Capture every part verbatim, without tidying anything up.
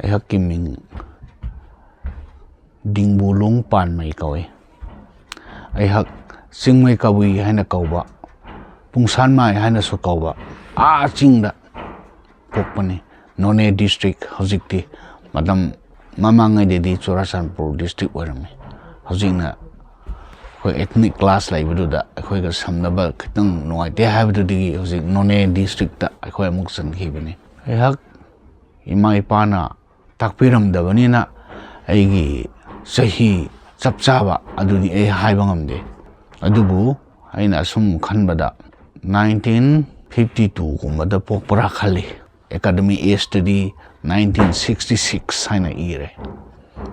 ꯑꯩꯍꯥꯛꯀꯤ ꯃꯤꯡ ꯗꯤꯡꯕꯨꯂꯣꯡ ꯄꯥꯟꯃꯩ ꯀꯧꯏ꯫ ꯑꯩꯍꯥꯛ ꯆꯤꯡꯃꯩ ꯀꯕꯨꯏ ꯍꯥꯏꯅ ꯀꯧꯕ, ꯄꯨꯡꯁꯥꯟꯃꯥꯏ ꯍꯥꯏꯅꯁꯨ ꯀꯧꯕ, ꯑꯥ ꯆꯤꯡꯗ ꯄꯣꯛꯄꯅꯤ꯫ ꯅꯣꯅꯦ ꯗꯤꯁꯇ꯭ꯔꯤꯛ ꯍꯧꯖꯤꯛꯇꯤ, ꯃꯇꯝ ꯃꯃꯥꯡꯉꯩꯗꯗꯤ ꯆꯨꯔꯥꯆꯥꯟꯄꯨꯔ ꯗꯤꯁꯇ꯭ꯔꯤꯛ ꯑꯣꯏꯔꯝꯃꯤ꯫ ꯍꯧꯖꯤꯛꯅ ꯑꯩꯈꯣꯏ ethnic clash ꯂꯩꯕꯗꯨꯗ ꯑꯩꯈꯣꯏꯒ ꯁꯝꯅꯕ ꯈꯤꯇꯪ ꯅꯨꯡꯉꯥꯏꯇꯦ ꯍꯥꯏꯕꯗꯨꯗꯒꯤ ꯍꯧꯖꯤꯛ ꯅꯣꯅꯦ ꯗꯤꯁꯇ꯭ꯔꯤꯛꯇ ꯑꯩꯈꯣꯏ ꯑꯃꯨꯛ ꯆꯟꯈꯤꯕꯅꯤ꯫ ꯑꯩꯍꯥꯛ ꯏꯃꯥ ꯏꯄꯥꯅ ꯇꯥꯛꯄꯤꯔꯝꯗꯕꯅꯤꯅ ꯑꯩꯒꯤ ꯆꯍꯤ ꯆꯞ ꯆꯥꯕ ꯑꯗꯨꯗꯤ ꯑꯩ ꯍꯥꯏꯕ ꯉꯝꯗꯦ꯫ ꯑꯗꯨꯕꯨ ꯑꯩꯅ ꯑꯁꯨꯝ ꯈꯟꯕꯗ ꯅꯥꯏꯟꯇꯤꯟ ꯐꯤꯐꯇꯤ ꯇꯨꯒꯨꯝꯕꯗ ꯄꯣꯛꯄ꯭ꯔꯥ ꯈꯜꯂꯤ꯫ ꯑꯦꯀꯥꯗꯃꯤꯛ ꯑꯦꯖꯇꯗꯤ ꯅꯥꯏꯟꯇꯤꯟ ꯁꯤꯛꯁꯇꯤ ꯁꯤꯛꯁ ꯍꯥꯏꯅ ꯏꯔꯦ꯫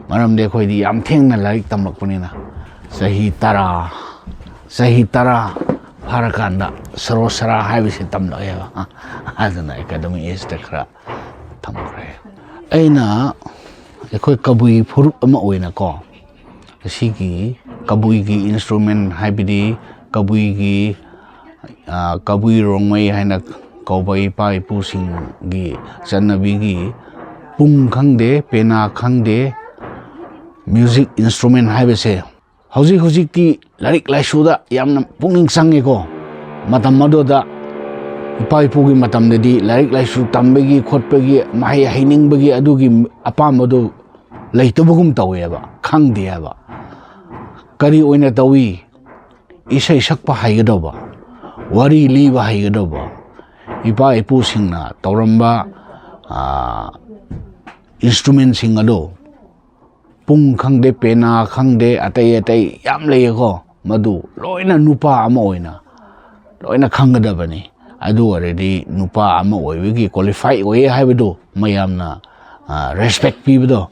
ꯃꯔꯝꯗꯤ ꯑꯩꯈꯣꯏꯗꯤ ꯌꯥꯝ ꯊꯦꯡꯅ ꯂꯥꯏꯔꯤꯛ ꯇꯝꯂꯛꯄꯅꯤꯅ, ꯆꯍꯤ ꯇꯔꯥ, ꯆꯍꯤ ꯇꯔꯥ ꯐꯥꯔꯀꯥꯟꯗ ꯁꯔꯣ ꯁꯔꯥ ꯍꯥꯏꯕꯁꯤ ꯇꯝꯂꯛꯑꯦꯕ꯫ ꯑꯗꯨꯅ ꯑꯦꯀꯥꯗꯃꯤꯛ ꯑꯦꯖꯇ ꯈꯔ ꯊꯝꯈ꯭ꯔꯦ꯫ ꯑꯩꯅ, ꯑꯩꯈꯣꯏ ꯀꯕꯨꯏ ꯐꯨꯔꯨꯞ ꯑꯃ ꯑꯣꯏꯅꯀꯣ, ꯑꯁꯤꯒꯤ ꯀꯕꯨꯏꯒꯤ ꯏꯟꯁꯇ꯭ꯔꯨꯃꯦꯟ, ꯍꯥꯏꯕꯗꯤ ꯀꯕꯨꯏꯒꯤ, ꯑ, ꯀꯕꯨꯏ ꯔꯣꯡꯃꯩ ꯍꯥꯏꯅ ꯀꯧꯕ ꯏꯄꯥ ꯏꯄꯨꯁꯤꯡꯒꯤ ꯆꯠꯅꯕꯤꯒꯤ ꯄꯨꯡ ꯈꯪꯗꯦ, ꯄꯦꯅꯥ ꯈꯪꯗꯦ, ꯃ꯭ꯌꯨꯖꯤꯛ ꯏꯟꯁꯇ꯭ꯔꯨꯃꯦꯟ ꯍꯥꯏꯕꯁꯦ ꯍꯧꯖꯤꯛ ꯍꯧꯖꯤꯛꯇꯤ ꯂꯥꯏꯔꯤꯛ ꯂꯥꯏꯁꯨꯗ ꯌꯥꯝꯅ ꯄꯨꯛꯅꯤꯡ ꯆꯪꯉꯦꯀꯣ꯫ ꯃꯇꯝ ꯑꯗꯨꯗ ꯏꯄꯥ ꯏꯄꯨꯒꯤ ꯃꯇꯝꯗꯗꯤ ꯂꯥꯏꯔꯤꯛ ꯂꯥꯏꯁꯨ ꯇꯝꯕꯒꯤ ꯈꯣꯠꯄꯒꯤ, ꯃꯍꯩ ꯍꯩꯅꯤꯡꯕꯒꯤ ꯑꯗꯨꯒꯤ ꯑꯄꯥꯝꯕꯗꯨ ꯂꯩꯇꯕꯒꯨꯝ ꯇꯧꯋꯦꯕ, ꯈꯪꯗꯦ ꯍꯥꯏꯕ꯫ ꯀꯔꯤ ꯑꯣꯏꯅ ꯇꯧꯏ? ꯏꯁꯩ ꯁꯛꯄ ꯍꯩꯒꯗꯧꯕ, ꯋꯥꯔꯤ ꯂꯤꯕ ꯍꯩꯒꯗꯧꯕ, ꯏꯄꯥ ꯏꯄꯨꯁꯤꯡꯅ ꯇꯧꯔꯝꯕ, ꯑꯥ, ꯏꯟꯁꯇ꯭ꯔꯨꯃꯦꯟꯁꯤꯡ ꯑꯗꯣ, ꯄꯨꯡ ꯈꯪꯗꯦ, ꯄꯦꯅꯥ ꯈꯪꯗꯦ, ꯑꯇꯩ ꯑꯇꯩ ꯌꯥꯝ ꯂꯩꯌꯦꯀꯣ, ꯃꯗꯨ ꯂꯣꯏꯅ ꯅꯨꯄꯥ ꯑꯃ ꯑꯣꯏꯅ ꯂꯣꯏꯅ ꯈꯪꯒꯗꯕꯅꯤ꯫ ꯑꯗꯨ ꯑꯣꯏꯔꯗꯤ ꯅꯨꯄꯥ ꯑꯃ ꯑꯣꯏꯕꯒꯤ ꯀ꯭ꯋꯥꯂꯤꯐꯥꯏ ꯑꯣꯏꯌꯦ ꯍꯥꯏꯕꯗꯨ ꯃꯌꯥꯝꯅ, ꯑ, ꯔꯦꯁꯄꯦꯛ ꯄꯤꯕꯗꯣ,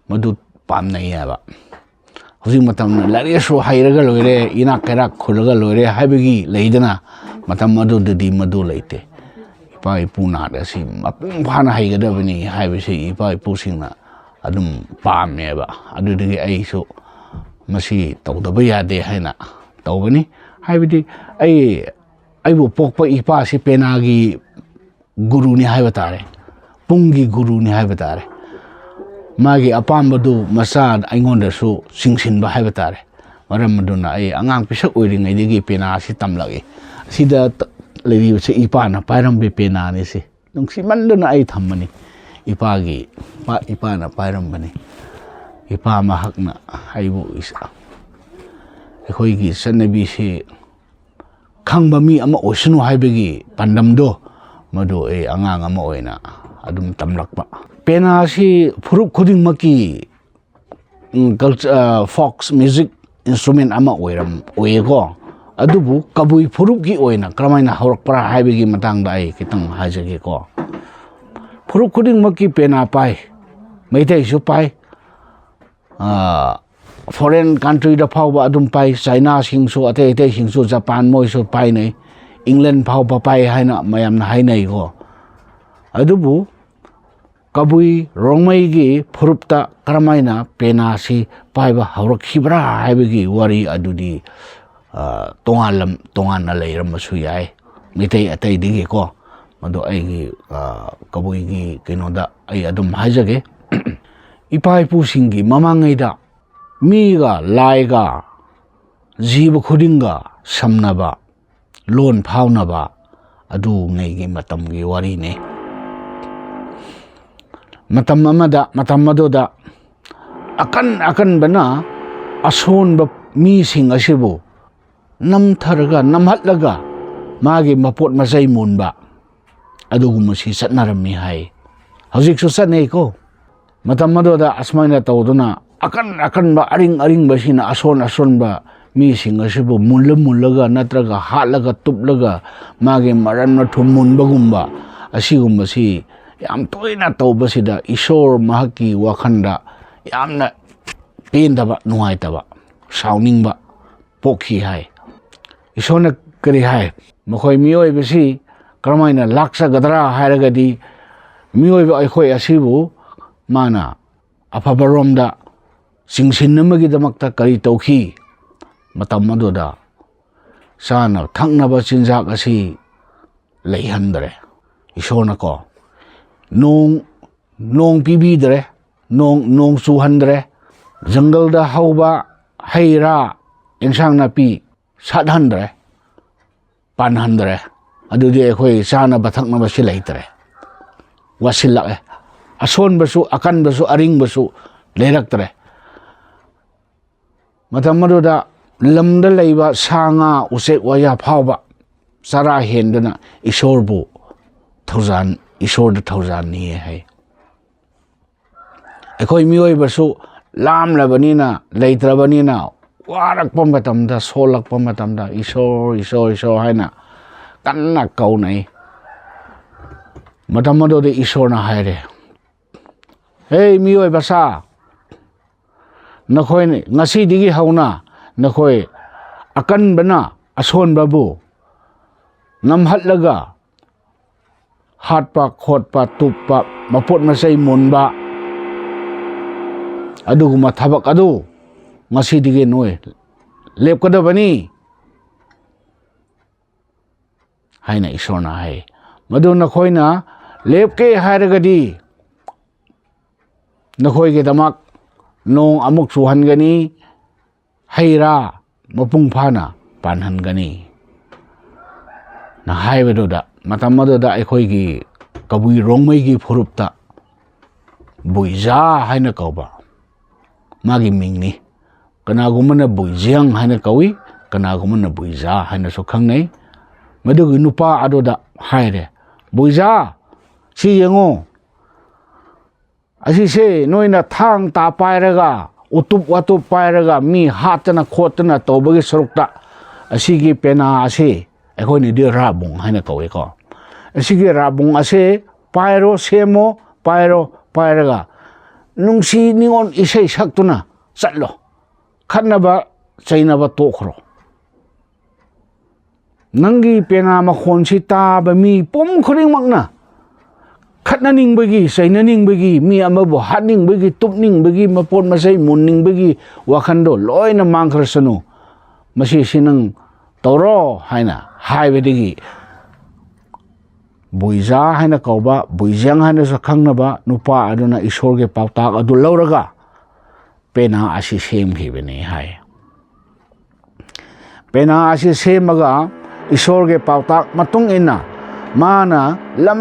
ꯃꯗꯨ ꯄꯥꯝꯅꯩ ꯍꯥꯏꯕ꯫ ꯍꯧꯖꯤꯛ ꯃꯇꯝꯗ ꯂꯥꯏꯔꯤꯛ ꯂꯥꯏꯁꯨ ꯍꯩꯔꯒ ꯂꯣꯏꯔꯦ, ꯏꯅꯥꯛ ꯀꯩꯔꯥꯛ ꯈꯨꯜꯂꯒ ꯂꯣꯏꯔꯦ ꯍꯥꯏꯕꯒꯤ ꯂꯩꯗꯅ, ꯃꯇꯝ ꯑꯗꯨꯗꯗꯤ ꯃꯗꯨ ꯂꯩꯇꯦ꯫ ꯏꯄꯥ ꯏꯄꯨ ꯅꯥꯠ ꯑꯁꯤ ꯃꯄꯨꯡ ꯐꯥꯅ ꯍꯩꯒꯗꯕꯅꯤ ꯍꯥꯏꯕꯁꯤ ꯏꯄꯥ ꯏꯄꯨꯁꯤꯡꯅ ꯑꯗꯨꯝ ꯄꯥꯝꯃꯦꯕ꯫ ꯑꯗꯨꯗꯒꯤ ꯑꯩꯁꯨ ꯃꯁꯤ ꯇꯧꯗꯕ ꯌꯥꯗꯦ ꯍꯥꯏꯅ ꯇꯧꯕꯅꯤ꯫ ꯍꯥꯏꯕꯗꯤ ꯑꯩ, ꯑꯩꯕꯨ ꯄꯣꯛꯄ ꯏꯄꯥꯁꯤ ꯄꯦꯅꯥꯒꯤ ꯒꯨꯔꯨꯅꯤ ꯍꯥꯏꯕ ꯇꯥꯔꯦ, ꯄꯨꯡꯒꯤ ꯒꯨꯔꯨꯅꯤ ꯍꯥꯏꯕ ꯇꯥꯔꯦ꯫ ꯃꯥꯒꯤ ꯑꯄꯥꯝꯕꯗꯨ ꯃꯆꯥ ꯑꯩꯉꯣꯟꯗꯁꯨ ꯆꯤꯡꯁꯤꯟꯕ ꯍꯥꯏꯕ ꯇꯥꯔꯦ꯫ ꯃꯔꯝ ꯑꯗꯨꯅ ꯑꯩ ꯑꯉꯥꯡ ꯄꯤꯁꯛ ꯑꯣꯏꯔꯤꯉꯩꯗꯒꯤ ꯄꯦꯅꯥꯁꯤ ꯇꯝꯂꯛꯏ꯫ ꯑꯁꯤꯗ ꯂꯩꯔꯤꯕꯁꯤ ꯏꯄꯥꯅ ꯄꯥꯏꯔꯝꯕ ꯄꯦꯅꯥꯅꯤ꯫ ꯁꯤ ꯅꯨꯡꯁꯤꯃꯟꯗꯨꯅ ꯑꯩ ꯊꯝꯕꯅꯤ꯫ ꯏꯄꯥꯒꯤ ꯏꯄꯥ- ꯏꯄꯥꯅ ꯄꯥꯏꯔꯝꯕꯅꯤ꯫ ꯏꯄꯥ ꯃꯍꯥꯛꯅ ꯑꯩꯕꯨ ꯏꯁ- ꯑꯩꯈꯣꯏꯒꯤ ꯆꯠꯅꯕꯤꯁꯤ ꯈꯪꯕ ꯃꯤ ꯑꯃ ꯑꯣꯏꯁꯅꯨ ꯍꯥꯏꯕꯒꯤ ꯄꯥꯟꯗꯝꯗꯣ, ꯃꯗꯨ ꯑꯩ ꯑꯉꯥꯡ ꯑꯃ ꯑꯣꯏꯅ ꯑꯗꯨꯝ ꯇꯝꯂꯛꯄ꯫ ꯄꯦꯅꯥꯁꯤ ꯐꯨꯔꯨꯞ ꯈꯨꯗꯤꯡꯃꯛꯀꯤ, ꯎꯝ, culture, ꯑ, folk music instrument ꯑꯃ ꯑꯣꯏꯔꯝ ꯑꯣꯏꯌꯦꯀꯣ꯫ ꯑꯗꯨꯕꯨ ꯀꯕꯨꯏ ꯐꯨꯔꯨꯞꯀꯤ ꯑꯣꯏꯅ ꯀꯔꯝꯍꯥꯏꯅ ꯍꯧꯔꯛꯄ꯭ꯔꯥ ꯍꯥꯏꯕꯒꯤ ꯃꯇꯥꯡꯗ ꯑꯩ ꯈꯤꯇꯪ ꯍꯥꯏꯖꯒꯦꯀꯣ꯫ ꯐꯨꯔꯨꯞ ꯈꯨꯗꯤꯡꯃꯛꯀꯤ ꯄꯦꯅꯥ ꯄꯥꯏ꯫ ꯃꯩꯇꯩꯁꯨ ꯄꯥꯏ꯫ ꯑ, foreign countryꯗ ꯐꯥꯎꯕ ꯑꯗꯨꯝ ꯄꯥꯏ꯫ ꯆꯥꯏꯅꯥꯁꯤꯡꯁꯨ, ꯑꯇꯩ ꯑꯇꯩꯁꯤꯡꯁꯨ, ꯖꯄꯥꯟ, ꯃꯣꯏꯁꯨ ꯄꯥꯏꯅꯩ꯫ ꯏꯪꯂꯦꯟ ꯐꯥꯎꯕ ꯄꯥꯏ ꯍꯥꯏꯅ ꯃꯌꯥꯝꯅ ꯍꯥꯏꯅꯩꯀꯣ꯫ ꯑꯗꯨꯕꯨ ꯀꯕꯨꯏ ꯔꯣꯡꯃꯩꯒꯤ ꯐꯨꯔꯨꯞꯇ ꯀꯔꯝꯍꯥꯏꯅ ꯄꯦꯅꯥꯁꯤ ꯄꯥꯏꯕ ꯍꯧꯔꯛꯈꯤꯕ꯭ꯔꯥ ꯍꯥꯏꯕꯒꯤ ꯋꯥꯔꯤ ꯑꯗꯨꯗꯤ, ꯑ, ꯇꯣꯉꯥꯟꯂꯝ-, ꯇꯣꯉꯥꯟꯅ ꯂꯩꯔꯝꯕꯁꯨ ꯌꯥꯏ, ꯃꯤꯇꯩ ꯑꯇꯩꯗꯒꯤꯀꯣ꯫ ꯃꯗꯨ ꯑꯩꯒꯤ, ꯑ, ꯀꯕꯨꯏꯒꯤ ꯀꯩꯅꯣꯗ ꯑꯩ ꯑꯗꯨꯝ ꯍꯥꯏꯖꯒꯦ꯫ ꯏꯄꯥ ꯏꯄꯨꯁꯤꯡꯒꯤ ꯃꯃꯥꯡꯉꯩꯗ ꯃꯤꯒ ꯂꯥꯏꯒ ꯖꯤꯕ ꯈꯨꯗꯤꯡꯒ ꯁꯝꯅꯕ, ꯂꯣꯟ ꯐꯥꯎꯅꯕ ꯑꯗꯨꯉꯩꯒꯤ ꯃꯇꯝꯒꯤ ꯋꯥꯔꯤꯅꯤ꯫ ꯃꯇꯝ ꯑꯃꯗ, ꯃꯇꯝ ꯑꯗꯨꯗ ꯑꯀꯟ ꯑꯀꯟꯕꯅ ꯑꯁꯣꯟꯕ ꯃꯤꯁꯤꯡ ꯑꯁꯤꯕꯨ ꯅꯝꯊꯔꯒ, ꯅꯝꯍꯠꯂꯒ ꯃꯥꯒꯤ ꯃꯄꯣꯠ ꯃꯆꯩ ꯃꯨꯟꯕ ꯑꯗꯨꯒꯨꯝꯕꯁꯤ ꯆꯠꯅꯔꯝꯃꯤ ꯍꯥꯏ꯫ ꯍꯧꯖꯤꯛꯁꯨ ꯆꯠꯅꯩꯀꯣ꯫ ꯃꯇꯝ ꯑꯗꯨꯗ ꯑꯁꯨꯃꯥꯏꯅ ꯇꯧꯗꯨꯅ ꯑꯀꯟ ꯑꯀꯟꯕ, ꯑꯔꯤꯡ ꯑꯔꯤꯡꯕꯁꯤꯅ ꯑꯁꯣꯟ ꯑꯁꯣꯟꯕ ꯃꯤꯁꯤꯡ ꯑꯁꯤꯕꯨ ꯃꯨꯜꯂ ꯃꯨꯜꯂꯒ ꯅꯠꯇ꯭ꯔꯒ ꯍꯥꯠꯂꯒ ꯇꯨꯞꯂꯒ ꯃꯥꯒꯤ ꯃꯔꯟ ꯃꯊꯨꯝ ꯃꯨꯟꯕꯒꯨꯝꯕ, ꯑꯁꯤꯒꯨꯝꯕꯁꯤ ꯌꯥꯝ ꯇꯣꯏꯅ ꯇꯧꯕꯁꯤꯗ ꯏꯁꯣꯔ ꯃꯍꯥꯛꯀꯤ ꯋꯥꯈꯜꯗ ꯌꯥꯝꯅ ꯄꯦꯟꯗꯕ, ꯅꯨꯡꯉꯥꯏꯇꯕ, ꯁꯥꯎꯅꯤꯡꯕ ꯄꯣꯛꯈꯤ ꯍꯥꯏ꯫ ꯏꯁꯣꯔꯅ ꯀꯔꯤ ꯍꯥꯏ? ꯃꯈꯣꯏ ꯃꯤꯑꯣꯏꯕꯁꯤ ꯀꯔꯝꯍꯥꯏꯅ ꯂꯥꯛꯆꯒꯗ꯭ꯔꯥ ꯍꯥꯏꯔꯒꯗꯤ, ꯃꯤꯑꯣꯏꯕ ꯑꯩꯈꯣꯏ ꯑꯁꯤꯕꯨ ꯃꯥꯅ ꯑꯐꯕꯔꯣꯝꯗ ꯆꯤꯡꯁꯤꯟꯅꯕꯒꯤꯗꯃꯛꯇ ꯀꯔꯤ ꯇꯧꯈꯤ? ꯃꯇꯝ ꯑꯗꯨꯗ ꯆꯥꯅ ꯊꯛꯅꯕ ꯆꯤꯟꯖꯥꯛ ꯑꯁꯤ ꯂꯩꯍꯟꯗ꯭ꯔꯦ꯫ ꯏꯁꯣꯔꯅꯀꯣ, ꯅꯣꯡ, ꯅꯣꯡ ꯄꯤꯕꯤꯗ꯭ꯔꯦ꯫ ꯅꯣꯡ ꯅꯣꯡ ꯆꯨꯍꯟꯗ꯭ꯔꯦ, ꯖꯪꯒꯜꯗ ꯍꯧꯕ ꯍꯩ ꯔꯥ, ꯑꯦꯟꯁꯥꯡ ꯅꯥꯄꯤ ꯁꯥꯠꯍꯟꯗ꯭ꯔꯦ, ꯄꯥꯟꯍꯟꯗ꯭ꯔꯦ꯫ ꯑꯗꯨꯗꯤ ꯑꯩꯈꯣꯏ ꯆꯥꯅꯕ ꯊꯛꯅꯕꯁꯤ ꯂꯩꯇ꯭ꯔꯦ, ꯋꯥꯠꯁꯤꯜꯂꯛꯑꯦ꯫ ꯑꯁꯣꯟꯕꯁꯨ, ꯑꯀꯟꯕꯁꯨ, ꯑꯔꯤꯡꯕꯁꯨ ꯂꯩꯔꯛꯇ꯭ꯔꯦ꯫ ꯃꯇꯝ ꯑꯗꯨꯗ ꯂꯝꯗ ꯂꯩꯕ ꯁꯥ ꯉꯥ, ꯎꯆꯦꯛ ꯋꯥꯌꯥ ꯐꯥꯎꯕ ꯆꯔꯥ ꯍꯦꯟꯗꯨꯅ ꯏꯁꯣꯔꯕꯨ ꯊꯧꯖꯥꯟ ꯏꯁꯣꯔꯗ ꯊꯧꯖꯥꯟ ꯅꯤꯌꯦ ꯍꯥꯏ꯫ ꯑꯩꯈꯣꯏ ꯃꯤꯑꯣꯏꯕꯁꯨ ꯂꯥꯝꯂꯕꯅꯤꯅ, ꯂꯩꯇ꯭ꯔꯕꯅꯤꯅ, ꯋꯥꯔꯛꯄ ꯃꯇꯝꯗ, ꯁꯣꯜꯂꯛꯄ ꯃꯇꯝꯗ ꯏꯁꯣꯔ, ꯏꯁꯣꯔ, ꯏꯁꯣꯔ ꯍꯥꯏꯅ ꯀꯟꯅ ꯀꯧꯅꯩ꯫ ꯃꯇꯝ ꯑꯗꯨꯗ ꯏꯁꯣꯔꯅ ꯍꯥꯏꯔꯦ, "ꯍꯦ ꯃꯤꯑꯣꯏꯕ ꯁꯥ, ꯅꯈꯣꯏ ꯉꯁꯤꯗꯒꯤ ꯍꯧꯅ ꯅꯈꯣꯏ ꯑꯀꯟꯕꯅ ꯑꯁꯣꯟꯕꯕꯨ ꯅꯝꯍꯠꯂꯒ ꯍꯥꯠꯄ, ꯈꯣꯠꯄ, ꯇꯨꯞꯄ, ꯃꯄꯣꯠ ꯃꯆꯩ ꯃꯨꯟꯕ, ꯑꯗꯨꯒꯨꯝꯕ ꯊꯕꯛ ꯑꯗꯨ ꯉꯁꯤꯗꯒꯤ ꯅꯣꯏ ꯂꯦꯞꯀꯗꯕꯅꯤ" ꯍꯥꯏꯅ ꯏꯁꯣꯔꯅ ꯍꯥꯏ꯫ ꯃꯗꯨ ꯅꯈꯣꯏꯅ ꯂꯦꯞꯀꯦ ꯍꯥꯏꯔꯒꯗꯤ, ꯅꯈꯣꯏꯒꯤꯗꯃꯛ ꯅꯣꯡ ꯑꯃꯨꯛ ꯆꯨꯍꯟꯒꯅꯤ, ꯍꯩ ꯔꯥ ꯃꯄꯨꯡ ꯐꯥꯅ ꯄꯥꯟꯍꯟꯒꯅꯤ ꯅ ꯍꯥꯏꯕꯗꯨꯗ, ꯃꯇꯝ ꯑꯗꯨꯗ ꯑꯩꯈꯣꯏꯒꯤ ꯀꯕꯨꯏ ꯔꯣꯡꯃꯩꯒꯤ ꯐꯨꯔꯨꯞꯇ ꯕꯨꯏꯖꯥ ꯍꯥꯏꯅ ꯀꯧꯕ ꯃꯥꯒꯤ ꯃꯤꯡꯅꯤ꯫ ꯀꯅꯥꯒꯨꯝꯕꯅ ꯕꯨꯏꯖꯤꯌꯥꯡ ꯍꯥꯏꯅ ꯀꯧꯏ, ꯀꯅꯥꯒꯨꯝꯕꯅ ꯕꯨꯏꯖꯥ ꯍꯥꯏꯅꯁꯨ ꯈꯪꯅꯩ꯫ ꯃꯗꯨꯒꯤ ꯅꯨꯄꯥ ꯑꯗꯨꯗ ꯍꯥꯏꯔꯦ, "ꯕꯨꯏꯖꯥ, ꯁꯤ ꯌꯦꯡꯉꯨ, ꯑꯁꯤꯁꯦ ꯅꯣꯏꯅ ꯊꯥꯡ ꯇꯥ ꯄꯥꯏꯔꯒ, ꯎꯇꯨꯞ ꯋꯥꯇꯨꯞ ꯄꯥꯏꯔꯒ ꯃꯤ ꯍꯥꯠꯇꯅ ꯈꯣꯠꯇꯅ ꯇꯧꯕꯒꯤ ꯁꯔꯨꯛꯇ, ꯑꯁꯤꯒꯤ ꯄꯦꯅꯥ ꯑꯁꯤ, ꯑꯩꯈꯣꯏꯅꯗꯤ ꯔꯥꯕꯨꯡ ꯍꯥꯏꯅ ꯀꯧꯏꯀꯣ, ꯑꯁꯤꯒꯤ ꯔꯥꯕꯨꯡ ꯑꯁꯦ ꯄꯥꯏꯔꯣ, ꯁꯦꯝꯃꯣ, ꯄꯥꯏꯔꯣ, ꯄꯥꯏꯔꯒ ꯅꯨꯡꯁꯤ ꯅꯤꯉꯣꯟ ꯏꯁꯩ ꯁꯛꯇꯨꯅ ꯆꯠꯂꯣ꯫ ꯈꯠꯅꯕ ꯆꯩꯅꯕ ꯇꯣꯛꯈ꯭ꯔꯣ꯫ ꯅꯪꯒꯤ ꯄꯦꯅꯥ ꯃꯈꯣꯟꯁꯤ ꯇꯥꯕ ꯃꯤ ꯄꯨꯝ ꯈꯨꯗꯤꯡꯃꯛꯅ ꯈꯠꯅꯅꯤꯡꯕꯒꯤ, ꯆꯩꯅꯅꯤꯡꯕꯒꯤ, ꯃꯤ ꯑꯃꯕꯨ ꯍꯥꯠꯅꯤꯡꯕꯒꯤ, ꯇꯨꯞꯅꯤꯡꯕꯒꯤ, ꯃꯄꯣꯠ ꯃꯆꯩ ꯃꯨꯟꯅꯤꯡꯕꯒꯤ ꯋꯥꯈꯟꯗꯣ ꯂꯣꯏꯅ ꯃꯥꯡꯈ꯭ꯔꯁꯅꯨ꯫ ꯃꯁꯤꯁꯤ ꯅꯪ ꯇꯧꯔꯣ" ꯍꯥꯏꯅ ꯍꯥꯏꯕꯗꯒꯤ ꯕꯨꯏꯖꯥ ꯍꯥꯏꯅ ꯀꯧꯕ, ꯕꯨꯏꯖꯦꯡ ꯍꯥꯏꯅꯁꯨ ꯈꯪꯅꯕ ꯅꯨꯄꯥ ꯑꯗꯨꯅ ꯏꯁꯣꯔꯒꯤ ꯄꯥꯎꯇꯥꯛ ꯑꯗꯨ ꯂꯧꯔꯒ ꯄꯦꯅꯥ ꯑꯁꯤ ꯁꯦꯝꯈꯤꯕꯅꯤ ꯍꯥꯏ꯫ ꯄꯦꯅꯥ ꯑꯁꯤ ꯁꯦꯝꯃꯒ ꯏꯁꯣꯔꯒꯤ ꯄꯥꯎꯇꯥꯛ ꯃꯇꯨꯡ ꯏꯟꯅ ꯃꯥꯅ ꯂꯝ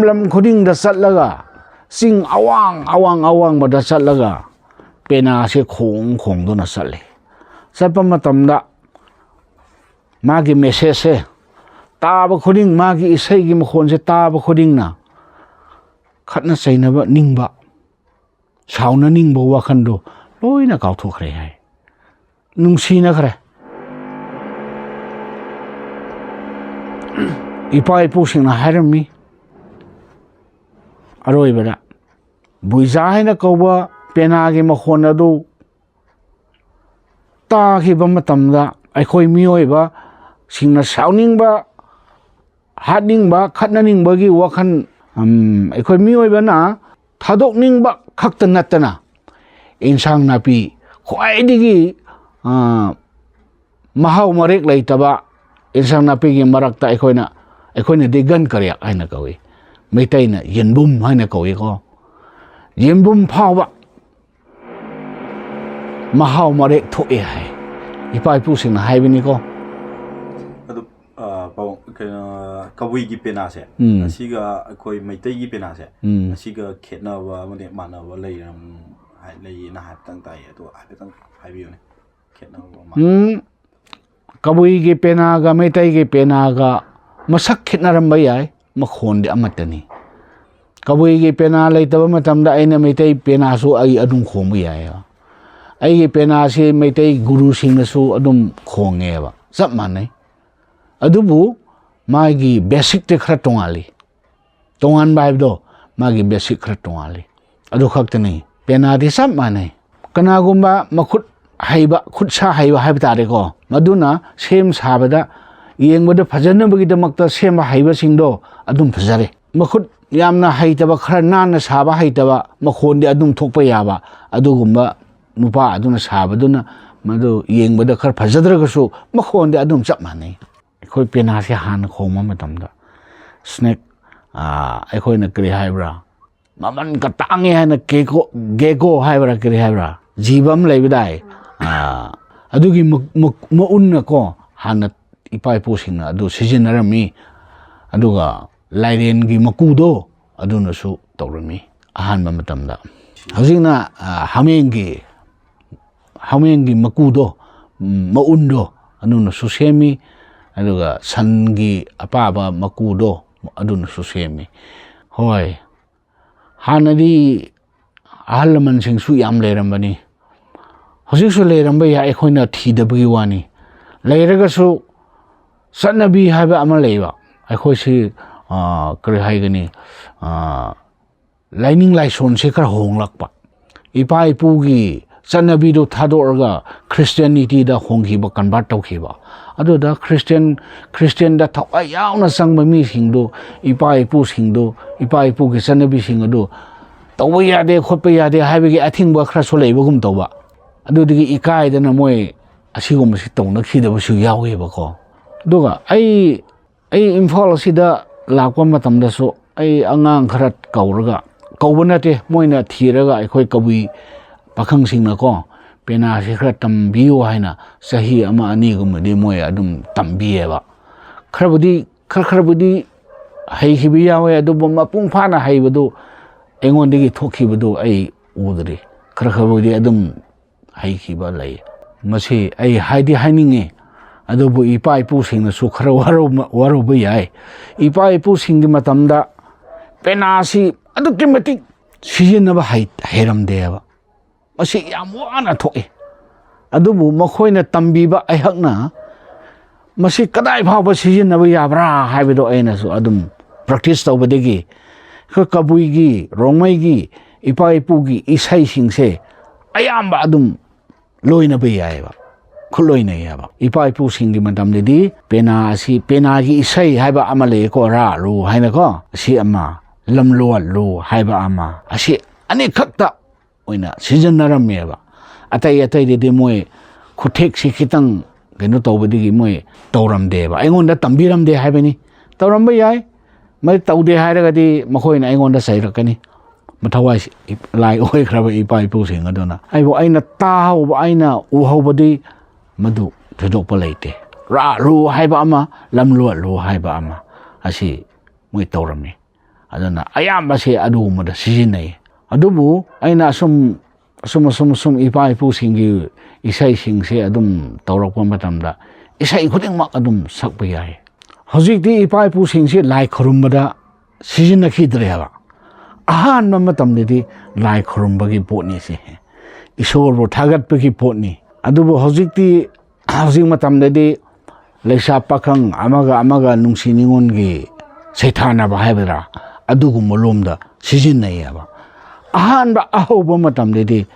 ꯂꯝ ꯈꯨꯗꯤꯡꯗ ꯆꯠꯂꯒ, ꯆꯤꯡ ꯑꯋꯥꯡ ꯑꯋꯥꯡ ꯑꯋꯥꯡꯕꯗ ꯆꯠꯂꯒ ꯄꯦꯅꯥꯁꯦ ꯈꯣꯡ ꯈꯣꯡꯗꯨꯅ ꯆꯠꯂꯤ꯫ ꯆꯠꯄ ꯃꯇꯝꯗ ꯃꯥꯒꯤ ꯃꯦꯁꯦꯖꯁꯦ ꯇꯥꯕ ꯈꯨꯗꯤꯡ, ꯃꯥꯒꯤ ꯏꯁꯩꯒꯤ ꯃꯈꯣꯟꯁꯦ ꯇꯥꯕ ꯈꯨꯗꯤꯡꯅ ꯈꯠꯅ ꯆꯩꯅꯕ ꯅꯤꯡꯕ, ꯁꯥꯎꯅꯅꯤꯡꯕ ꯋꯥꯈꯜꯗꯣ ꯂꯣꯏꯅ ꯀꯥꯎꯊꯣꯛꯈ꯭ꯔꯦ ꯍꯥꯏ꯫ ꯅꯨꯡꯁꯤꯅꯈ꯭ꯔꯦ꯫ ꯏꯄꯥ ꯏꯄꯨꯁꯤꯡꯅ ꯍꯥꯏꯔꯝꯃꯤ, ꯑꯔꯣꯏꯕꯗ ꯕꯨꯏꯖꯥ ꯍꯥꯏꯅ ꯀꯧꯕ ꯄꯦꯅꯥꯒꯤ ꯃꯈꯣꯟ ꯑꯗꯨ ꯇꯥꯈꯤꯕ ꯃꯇꯝꯗ ꯑꯩꯈꯣꯏ ꯃꯤꯑꯣꯏꯕꯁꯤꯡꯅ ꯁꯥꯎꯅꯤꯡꯕ, ꯍꯥꯠꯅꯤꯡꯕ, ꯈꯠꯅꯅꯤꯡꯕꯒꯤ ꯋꯥꯈꯜ, ꯎꯝ, ꯑꯩꯈꯣꯏ ꯃꯤꯑꯣꯏꯕꯅ ꯊꯥꯗꯣꯛꯅꯤꯡꯕ ꯈꯛꯇ ꯅꯠꯇꯅ ꯏꯟꯁꯥꯡ ꯅꯥꯄꯤ ꯈ꯭ꯋꯥꯏꯗꯒꯤ, ꯑ, ꯃꯍꯥꯎ ꯃꯔꯦꯛ ꯂꯩꯇꯕ ꯏꯟꯁꯥꯡ ꯅꯥꯄꯤꯒꯤ ꯃꯔꯛꯇ ꯑꯩꯈꯣꯏꯅ, ꯑꯩꯈꯣꯏꯅꯗꯤ ꯒꯟ ꯀꯔꯤꯌꯥꯛ ꯍꯥꯏꯅ ꯀꯧꯏ, ꯃꯩꯇꯩꯅ ꯌꯦꯟꯕꯨꯝ ꯍꯥꯏꯅ ꯀꯧꯏꯀꯣ꯫ ꯌꯦꯟꯕꯨꯝ ꯐꯥꯎꯕ ꯃꯍꯥꯎ ꯃꯔꯦꯛ ꯊꯣꯛꯑꯦ ꯍꯥꯏ, ꯏꯄꯥ ꯏꯄꯨꯁꯤꯡꯅ ꯍꯥꯏꯕꯅꯤꯀꯣ꯫ ꯑꯗꯨ, ꯑ, ꯄꯥꯕꯨꯡ, ꯀꯩꯅꯣ, ꯀꯕꯨꯏꯒꯤ ꯄꯦꯅꯥꯁꯦ, ꯎꯝ꯫ ꯑꯁꯤꯒ ꯑꯩꯈꯣꯏ ꯃꯩꯇꯩꯒꯤ ꯄꯦꯅꯥꯁꯦ, ꯎꯝ꯫ ꯑꯁꯤꯒ ꯈꯦꯠꯅꯕ ꯑꯃꯗꯤ ꯃꯥꯟꯅꯕ ꯂꯩꯔꯝ-, ꯍꯥꯏ-, ꯂꯩꯌꯦꯅ ꯍꯥꯏꯐꯦꯠꯇꯪ ꯇꯥꯏꯌꯦ꯫ ꯑꯗꯣ ꯍꯥꯏꯐꯦꯠꯇꯪ ꯍꯥꯏꯕꯤꯌꯨꯅꯦ, ꯈꯦꯠꯅꯕ ꯑꯃ꯫ ꯎꯝ, ꯀꯕꯨꯏꯒꯤ ꯄꯦꯅꯥꯒ ꯃꯩꯇꯩꯒꯤ ꯄꯦꯅꯥꯒ ꯃꯁꯛ ꯈꯦꯠꯅꯔꯝꯕ ꯌꯥꯏ, ꯃꯈꯣꯟꯗꯤ ꯑꯃꯠꯇꯅꯤ꯫ ꯀꯕꯨꯏꯒꯤ ꯄꯦꯅꯥ ꯂꯩꯇꯕ ꯃꯇꯝꯗ ꯑꯩꯅ ꯃꯩꯇꯩ ꯄꯦꯅꯥꯁꯨ ꯑꯩ ꯑꯗꯨꯝ ꯈꯣꯡꯕ ꯌꯥꯏꯑꯕ꯫ ꯑꯩꯒꯤ ꯄꯦꯅꯥꯁꯤ ꯃꯩꯇꯩ ꯒꯨꯔꯨꯁꯤꯡꯅꯁꯨ ꯑꯗꯨꯝ ꯈꯣꯡꯉꯦꯕ, ꯆꯞ ꯃꯥꯟꯅꯩ꯫ ꯑꯗꯨꯕꯨ ꯃꯥꯒꯤ ꯕꯦꯁꯤꯛꯇꯤ ꯈꯔ ꯇꯣꯉꯥꯜꯂꯤ꯫ ꯇꯣꯉꯥꯟꯕ ꯍꯥꯏꯕꯗꯣ, ꯃꯥꯒꯤ ꯕꯦꯁꯤꯛ ꯈꯔ ꯇꯣꯉꯥꯜꯂꯤ꯫ ꯑꯗꯨ ꯈꯛꯇꯅꯤ꯫ ꯄꯦꯅꯥꯗꯤ ꯆꯞ ꯃꯥꯟꯅꯩ꯫ ꯀꯅꯥꯒꯨꯝꯕ ꯃꯈꯨꯠ ꯍꯩꯕ, ꯈꯨꯠ ꯁꯥ ꯍꯩꯕ ꯍꯥꯏꯕ ꯇꯥꯔꯦꯀꯣ, ꯃꯗꯨꯅ ꯁꯦꯝ ꯁꯥꯕꯗ, ꯌꯦꯡꯕꯗ ꯐꯖꯅꯕꯒꯤꯗꯃꯛꯇ ꯁꯦꯝꯕ ꯍꯩꯕꯁꯤꯡꯗꯣ ꯑꯗꯨꯝ ꯐꯖꯔꯦ꯫ ꯃꯈꯨꯠ ꯌꯥꯝꯅ ꯍꯩꯇꯕ, ꯈꯔ ꯅꯥꯟꯅ ꯁꯥꯕ ꯍꯩꯇꯕ, ꯃꯈꯣꯟꯗꯤ ꯑꯗꯨꯝ ꯊꯣꯛꯄ ꯌꯥꯕ, ꯑꯗꯨꯒꯨꯝꯕ ꯅꯨꯄꯥ ꯑꯗꯨꯅ ꯁꯥꯕꯗꯨꯅ ꯃꯗꯨ ꯌꯦꯡꯕꯗ ꯈꯔ ꯐꯖꯗ꯭ꯔꯒꯁꯨ ꯃꯈꯣꯟꯗꯤ ꯑꯗꯨꯝ ꯆꯞ ꯃꯥꯟꯅꯩ꯫ ꯑꯩꯈꯣꯏ ꯄꯦꯅꯥꯁꯦ ꯍꯥꯟꯅ ꯈꯣꯡꯕ ꯃꯇꯝꯗ ꯁ꯭ꯅꯦꯛ ꯑꯥ, ꯑꯩꯈꯣꯏꯅ ꯀꯔꯤ ꯍꯥꯏꯕ꯭ꯔꯥ, ꯃꯃꯜ ꯀ ꯇꯥꯡꯉꯦ ꯍꯥꯏꯅ ꯒꯦꯀꯣ, ꯒꯦꯀꯣ ꯍꯥꯏꯕ꯭ꯔꯥ, ꯀꯔꯤ ꯍꯥꯏꯕ꯭ꯔꯥ, ꯖꯤꯕ ꯑꯃ ꯂꯩꯕꯗꯥꯏ? ꯑꯥ, ꯑꯗꯨꯒꯤ ꯃ-, ꯃ-, ꯃꯎꯟꯅꯀꯣ, ꯍꯥꯟꯅ ꯏꯄꯥ ꯏꯄꯨꯁꯤꯡꯅ ꯑꯗꯨ ꯁꯤꯖꯤꯟꯅꯔꯝꯃꯤ꯫ ꯑꯗꯨꯒ ꯂꯥꯏꯔꯦꯟꯒꯤ ꯃꯀꯨꯗꯣ, ꯑꯗꯨꯅꯁꯨ ꯇꯧꯔꯝꯃꯤ ꯑꯍꯥꯟꯕ ꯃꯇꯝꯗ꯫ ꯍꯧꯖꯤꯛꯅ, ꯑꯥ, ꯍꯥꯃꯦꯡꯒꯤ, ꯍꯥꯃꯦꯡꯒꯤ ꯃꯀꯨꯗꯣ, ꯎꯝ, ꯃꯎꯟꯗꯣ, ꯑꯗꯨꯅꯁꯨ ꯁꯦꯝꯃꯤ꯫ ꯑꯗꯨꯒ ꯁꯟꯒꯤ ꯑꯄꯥꯕ ꯃꯀꯨꯗꯣ, ꯑꯗꯨꯅꯁꯨ ꯁꯦꯝꯃꯤ꯫ ꯍꯣꯏ, ꯍꯥꯟꯅꯗꯤ ꯑꯍꯜ ꯂꯃꯟꯁꯤꯡꯁꯨ ꯌꯥꯝ ꯂꯩꯔꯝꯕꯅꯤ꯫ ꯍꯧꯖꯤꯛꯁꯨ ꯂꯩꯔꯝꯕ ꯌꯥꯏ, ꯑꯩꯈꯣꯏꯅ ꯊꯤꯗꯕꯒꯤ ꯋꯥꯅꯤ꯫ ꯂꯩꯔꯒꯁꯨ ꯆꯠꯅꯕꯤ ꯍꯥꯏꯕ ꯑꯃ ꯂꯩꯕ꯫ ꯑꯩꯈꯣꯏꯁꯤ, ꯑꯥ, ꯀꯔꯤ ꯍꯥꯏꯒꯅꯤ, ꯑꯥ, ꯂꯥꯏꯅꯤꯡ ꯂꯥꯏꯁꯣꯟꯁꯤ ꯈꯔ ꯍꯣꯡꯂꯛꯄ꯫ ꯏꯄꯥ ꯏꯄꯨꯒꯤ ꯆꯠꯅꯕꯤꯗꯨ ꯊꯥꯗꯣꯛꯑꯒ ꯈ꯭ꯔꯤꯁꯇꯤꯌꯥꯅꯤꯇꯤꯗ ꯍꯣꯡꯈꯤꯕ, convert ꯇꯧꯈꯤꯕ꯫ ꯑꯗꯨꯗ ꯈ꯭ꯔꯤꯁꯇꯤꯌꯥꯟ, ꯈ꯭ꯔꯤꯁꯇꯤꯌꯥꯟꯗ ꯊꯋꯥꯏ ꯌꯥꯎꯅ ꯆꯪꯕ ꯃꯤꯁꯤꯡꯗꯨ, ꯏꯄꯥ ꯏꯄꯨꯁꯤꯡꯗꯨ, ꯏꯄꯥ ꯏꯄꯨꯒꯤ ꯆꯠꯅꯕꯤꯁꯤꯡ ꯑꯗꯨ ꯇꯧꯕ ꯌꯥꯗꯦ, ꯈꯣꯠꯄ ꯌꯥꯗꯦ ꯍꯥꯏꯕꯒꯤ ꯑꯊꯤꯡꯕ ꯈꯔꯁꯨ ꯂꯩꯕꯒꯨꯝ ꯇꯧꯕ꯫ ꯑꯗꯨꯗꯒꯤ ꯏꯀꯥꯏꯗꯅ ꯃꯣꯏ ꯑꯁꯤꯒꯨꯝꯕꯁꯤ ꯇꯧꯅꯈꯤꯗꯕꯁꯨ ꯌꯥꯎꯋꯦꯕꯀꯣ꯫ ꯑꯗꯨꯒ ꯑꯩ, ꯑꯩ ꯏꯝꯐꯥꯜ ꯑꯁꯤꯗ ꯂꯥꯛꯄ ꯃꯇꯝꯗꯁꯨ ꯑꯩ ꯑꯉꯥꯡ ꯈꯔ ꯀꯧꯔꯒ, ꯀꯧꯕ ꯅꯠꯇꯦ, ꯃꯣꯏꯅ ꯊꯤꯔꯒ ꯑꯩꯈꯣꯏ ꯀꯕꯨꯏ ꯄꯥꯈꯪꯁꯤꯡꯅꯀꯣ, ꯄꯦꯅꯥꯁꯤ ꯈꯔ ꯇꯝꯕꯤꯌꯨ ꯍꯥꯏꯅ ꯆꯍꯤ ꯑꯃ ꯑꯅꯤꯒꯨꯝꯕꯗꯤ ꯃꯣꯏ ꯑꯗꯨꯝ ꯇꯝꯕꯤꯌꯦꯕ꯫ ꯈꯔꯕꯨꯗꯤ, ꯈꯔ ꯈꯔꯕꯨꯗꯤ ꯍꯩꯈꯤꯕ ꯌꯥꯎꯋꯦ, ꯑꯗꯨꯕꯨ ꯃꯄꯨꯡ ꯐꯥꯅ ꯍꯩꯕꯗꯨ ꯑꯩꯉꯣꯟꯗꯒꯤ ꯊꯣꯛꯈꯤꯕꯗꯨ ꯑꯩ ꯎꯗ꯭ꯔꯤ꯫ ꯈꯔ ꯈꯔꯕꯨꯗꯤ ꯑꯗꯨꯝ ꯍꯩꯈꯤꯕ ꯂꯩ꯫ ꯃꯁꯤ ꯑꯩ ꯍꯥꯏꯗꯤ ꯍꯥꯏꯅꯤꯡꯉꯤ, ꯑꯗꯨꯕꯨ ꯏꯄꯥ ꯏꯄꯨꯁꯤꯡꯅꯁꯨ ꯈꯔ ꯋꯥꯔꯧꯕ, ꯋꯥꯔꯧꯕ ꯌꯥꯏ꯫ ꯏꯄꯥ ꯏꯄꯨꯁꯤꯡꯒꯤ ꯃꯇꯝꯗ ꯄꯦꯅꯥꯁꯤ ꯑꯗꯨꯛꯀꯤ ꯃꯇꯤꯛ ꯁꯤꯖꯤꯟꯅꯕ ꯍꯩ-, ꯍꯩꯔꯝꯗꯦꯕ꯫ ꯃꯁꯤ ꯌꯥꯝ ꯋꯥꯅ ꯊꯣꯛꯏ꯫ ꯑꯗꯨꯕꯨ ꯃꯈꯣꯏꯅ ꯇꯝꯕꯤꯕ ꯑꯩꯍꯥꯛꯅ ꯃꯁꯤ ꯀꯗꯥꯏ ꯐꯥꯎꯕ ꯁꯤꯖꯤꯟꯅꯕ ꯌꯥꯕ꯭ꯔꯥ ꯍꯥꯏꯕꯗꯣ ꯑꯩꯅꯁꯨ ꯑꯗꯨꯝ practice ꯇꯧꯕꯗꯒꯤ ꯑꯩꯈꯣꯏ ꯀꯕꯨꯏꯒꯤ, ꯔꯣꯡꯃꯩꯒꯤ ꯏꯄꯥ ꯏꯄꯨꯒꯤ ꯏꯁꯩꯁꯤꯡꯁꯦ ꯑꯌꯥꯝꯕ ꯑꯗꯨꯝ ꯂꯣꯏꯅꯕ ꯌꯥꯏꯑꯕ, ꯈꯨꯠꯂꯣꯏꯅꯩꯑꯕ꯫ ꯏꯄꯥ ꯏꯄꯨꯁꯤꯡꯒꯤ ꯃꯇꯝꯗꯗꯤ ꯄꯦꯅꯥ ꯑꯁꯤ, ꯄꯦꯅꯥꯒꯤ ꯏꯁꯩ ꯍꯥꯏꯕ ꯑꯃ ꯂꯩꯌꯦꯀꯣ, ꯔꯥ ꯂꯨ ꯍꯥꯏꯅꯀꯣ, ꯑꯁꯤ ꯑꯃ, ꯂꯝꯂꯣꯟ ꯂꯨ ꯍꯥꯏꯕ ꯑꯃ, ꯑꯁꯤ ꯑꯅꯤꯈꯛꯇ ꯑꯣꯏꯅ ꯁꯤꯖꯤꯟꯅꯔꯝꯃꯦꯕ꯫ ꯑꯇꯩ ꯑꯇꯩꯗꯗꯤ ꯃꯣꯏ ꯈꯨꯠꯊꯦꯛꯁꯤ ꯈꯤꯇꯪ ꯀꯩꯅꯣ ꯇꯧꯕꯗꯒꯤ ꯃꯣꯏ ꯇꯧꯔꯝꯗꯦꯕ꯫ ꯑꯩꯉꯣꯟꯗ ꯇꯝꯕꯤꯔꯝꯗꯦ ꯍꯥꯏꯕꯅꯤ꯫ ꯇꯧꯔꯝꯕ ꯌꯥꯏ, ꯃꯗꯨ ꯇꯧꯗꯦ ꯍꯥꯏꯔꯒꯗꯤ ꯃꯈꯣꯏꯅ ꯑꯩꯉꯣꯟꯗ ꯆꯩꯔꯛꯀꯅꯤ꯫ ꯃꯊꯧꯋꯥꯏ ꯂꯥꯏ ꯑꯣꯏꯈ꯭ꯔꯕ ꯏꯄꯥ ꯏꯄꯨꯁꯤꯡ ꯑꯗꯨꯅ ꯑꯩꯕꯨ, ꯑꯩꯅ ꯇꯥꯍꯧꯕ, ꯑꯩꯅ ꯎꯍꯧꯕꯗꯤ ꯃꯗꯨ ꯊꯣꯏꯗꯣꯛꯄ ꯂꯩꯇꯦ꯫ ꯔꯥ ꯔꯨ ꯍꯥꯏꯕ ꯑꯃ, ꯂꯝꯂꯣꯠ ꯂꯨ ꯍꯥꯏꯕ ꯑꯃ, ꯑꯁꯤ ꯃꯣꯏ ꯇꯧꯔꯝꯃꯤ꯫ ꯑꯗꯨꯅ ꯑꯌꯥꯝꯕꯁꯦ ꯑꯗꯨꯒꯨꯝꯕꯗ ꯁꯤꯖꯤꯟꯅꯩ꯫ ꯑꯗꯨꯕꯨ ꯑꯩꯅ ꯑꯁꯨꯝ ꯑꯁꯨꯝ ꯑꯁꯨꯝ ꯑꯁꯨꯝ ꯏꯄꯥ ꯏꯄꯨꯁꯤꯡꯒꯤ ꯏꯁꯩꯁꯤꯡꯁꯦ ꯑꯗꯨꯝ ꯇꯧꯔꯛꯄ ꯃꯇꯝꯗ ꯏꯁꯩ ꯈꯨꯗꯤꯡꯃꯛ ꯑꯗꯨꯝ ꯁꯛꯄ ꯌꯥꯏ꯫ ꯍꯧꯖꯤꯛꯇꯤ ꯏꯄꯥ ꯏꯄꯨꯁꯤꯡꯁꯦ ꯂꯥꯏ ꯈꯨꯔꯨꯝꯕꯗ ꯁꯤꯖꯤꯟꯅꯈꯤꯗ꯭ꯔꯦꯕ꯫ ꯑꯍꯥꯟꯕ ꯃꯇꯝꯗꯗꯤ ꯂꯥꯏ ꯈꯨꯔꯨꯝꯕꯒꯤ ꯄꯣꯠꯅꯤ ꯁꯤ, ꯏꯁꯣꯔꯕꯨ ꯊꯥꯒꯠꯄꯒꯤ ꯄꯣꯠꯅꯤ꯫ ꯑꯗꯨꯕꯨ ꯍꯧꯖꯤꯛꯇꯤ, ꯍꯧꯖꯤꯛ ꯃꯇꯝꯗꯗꯤ ꯂꯩꯁꯥ ꯄꯥꯈꯪ ꯑꯃꯒ ꯑꯃꯒ ꯅꯨꯡꯁꯤ ꯅꯤꯉꯣꯟꯒꯤ ꯁꯩꯊꯥꯅꯕ ꯍꯥꯏꯕꯗ꯭ꯔꯥ, ꯑꯗꯨꯒꯨꯝꯕ ꯂꯣꯝꯗ ꯁꯤꯖꯤꯟꯅꯩꯌꯦꯕ꯫ ꯑꯍꯥꯟꯕ ꯑꯍꯧꯕ ꯃꯇꯝꯗꯗꯤ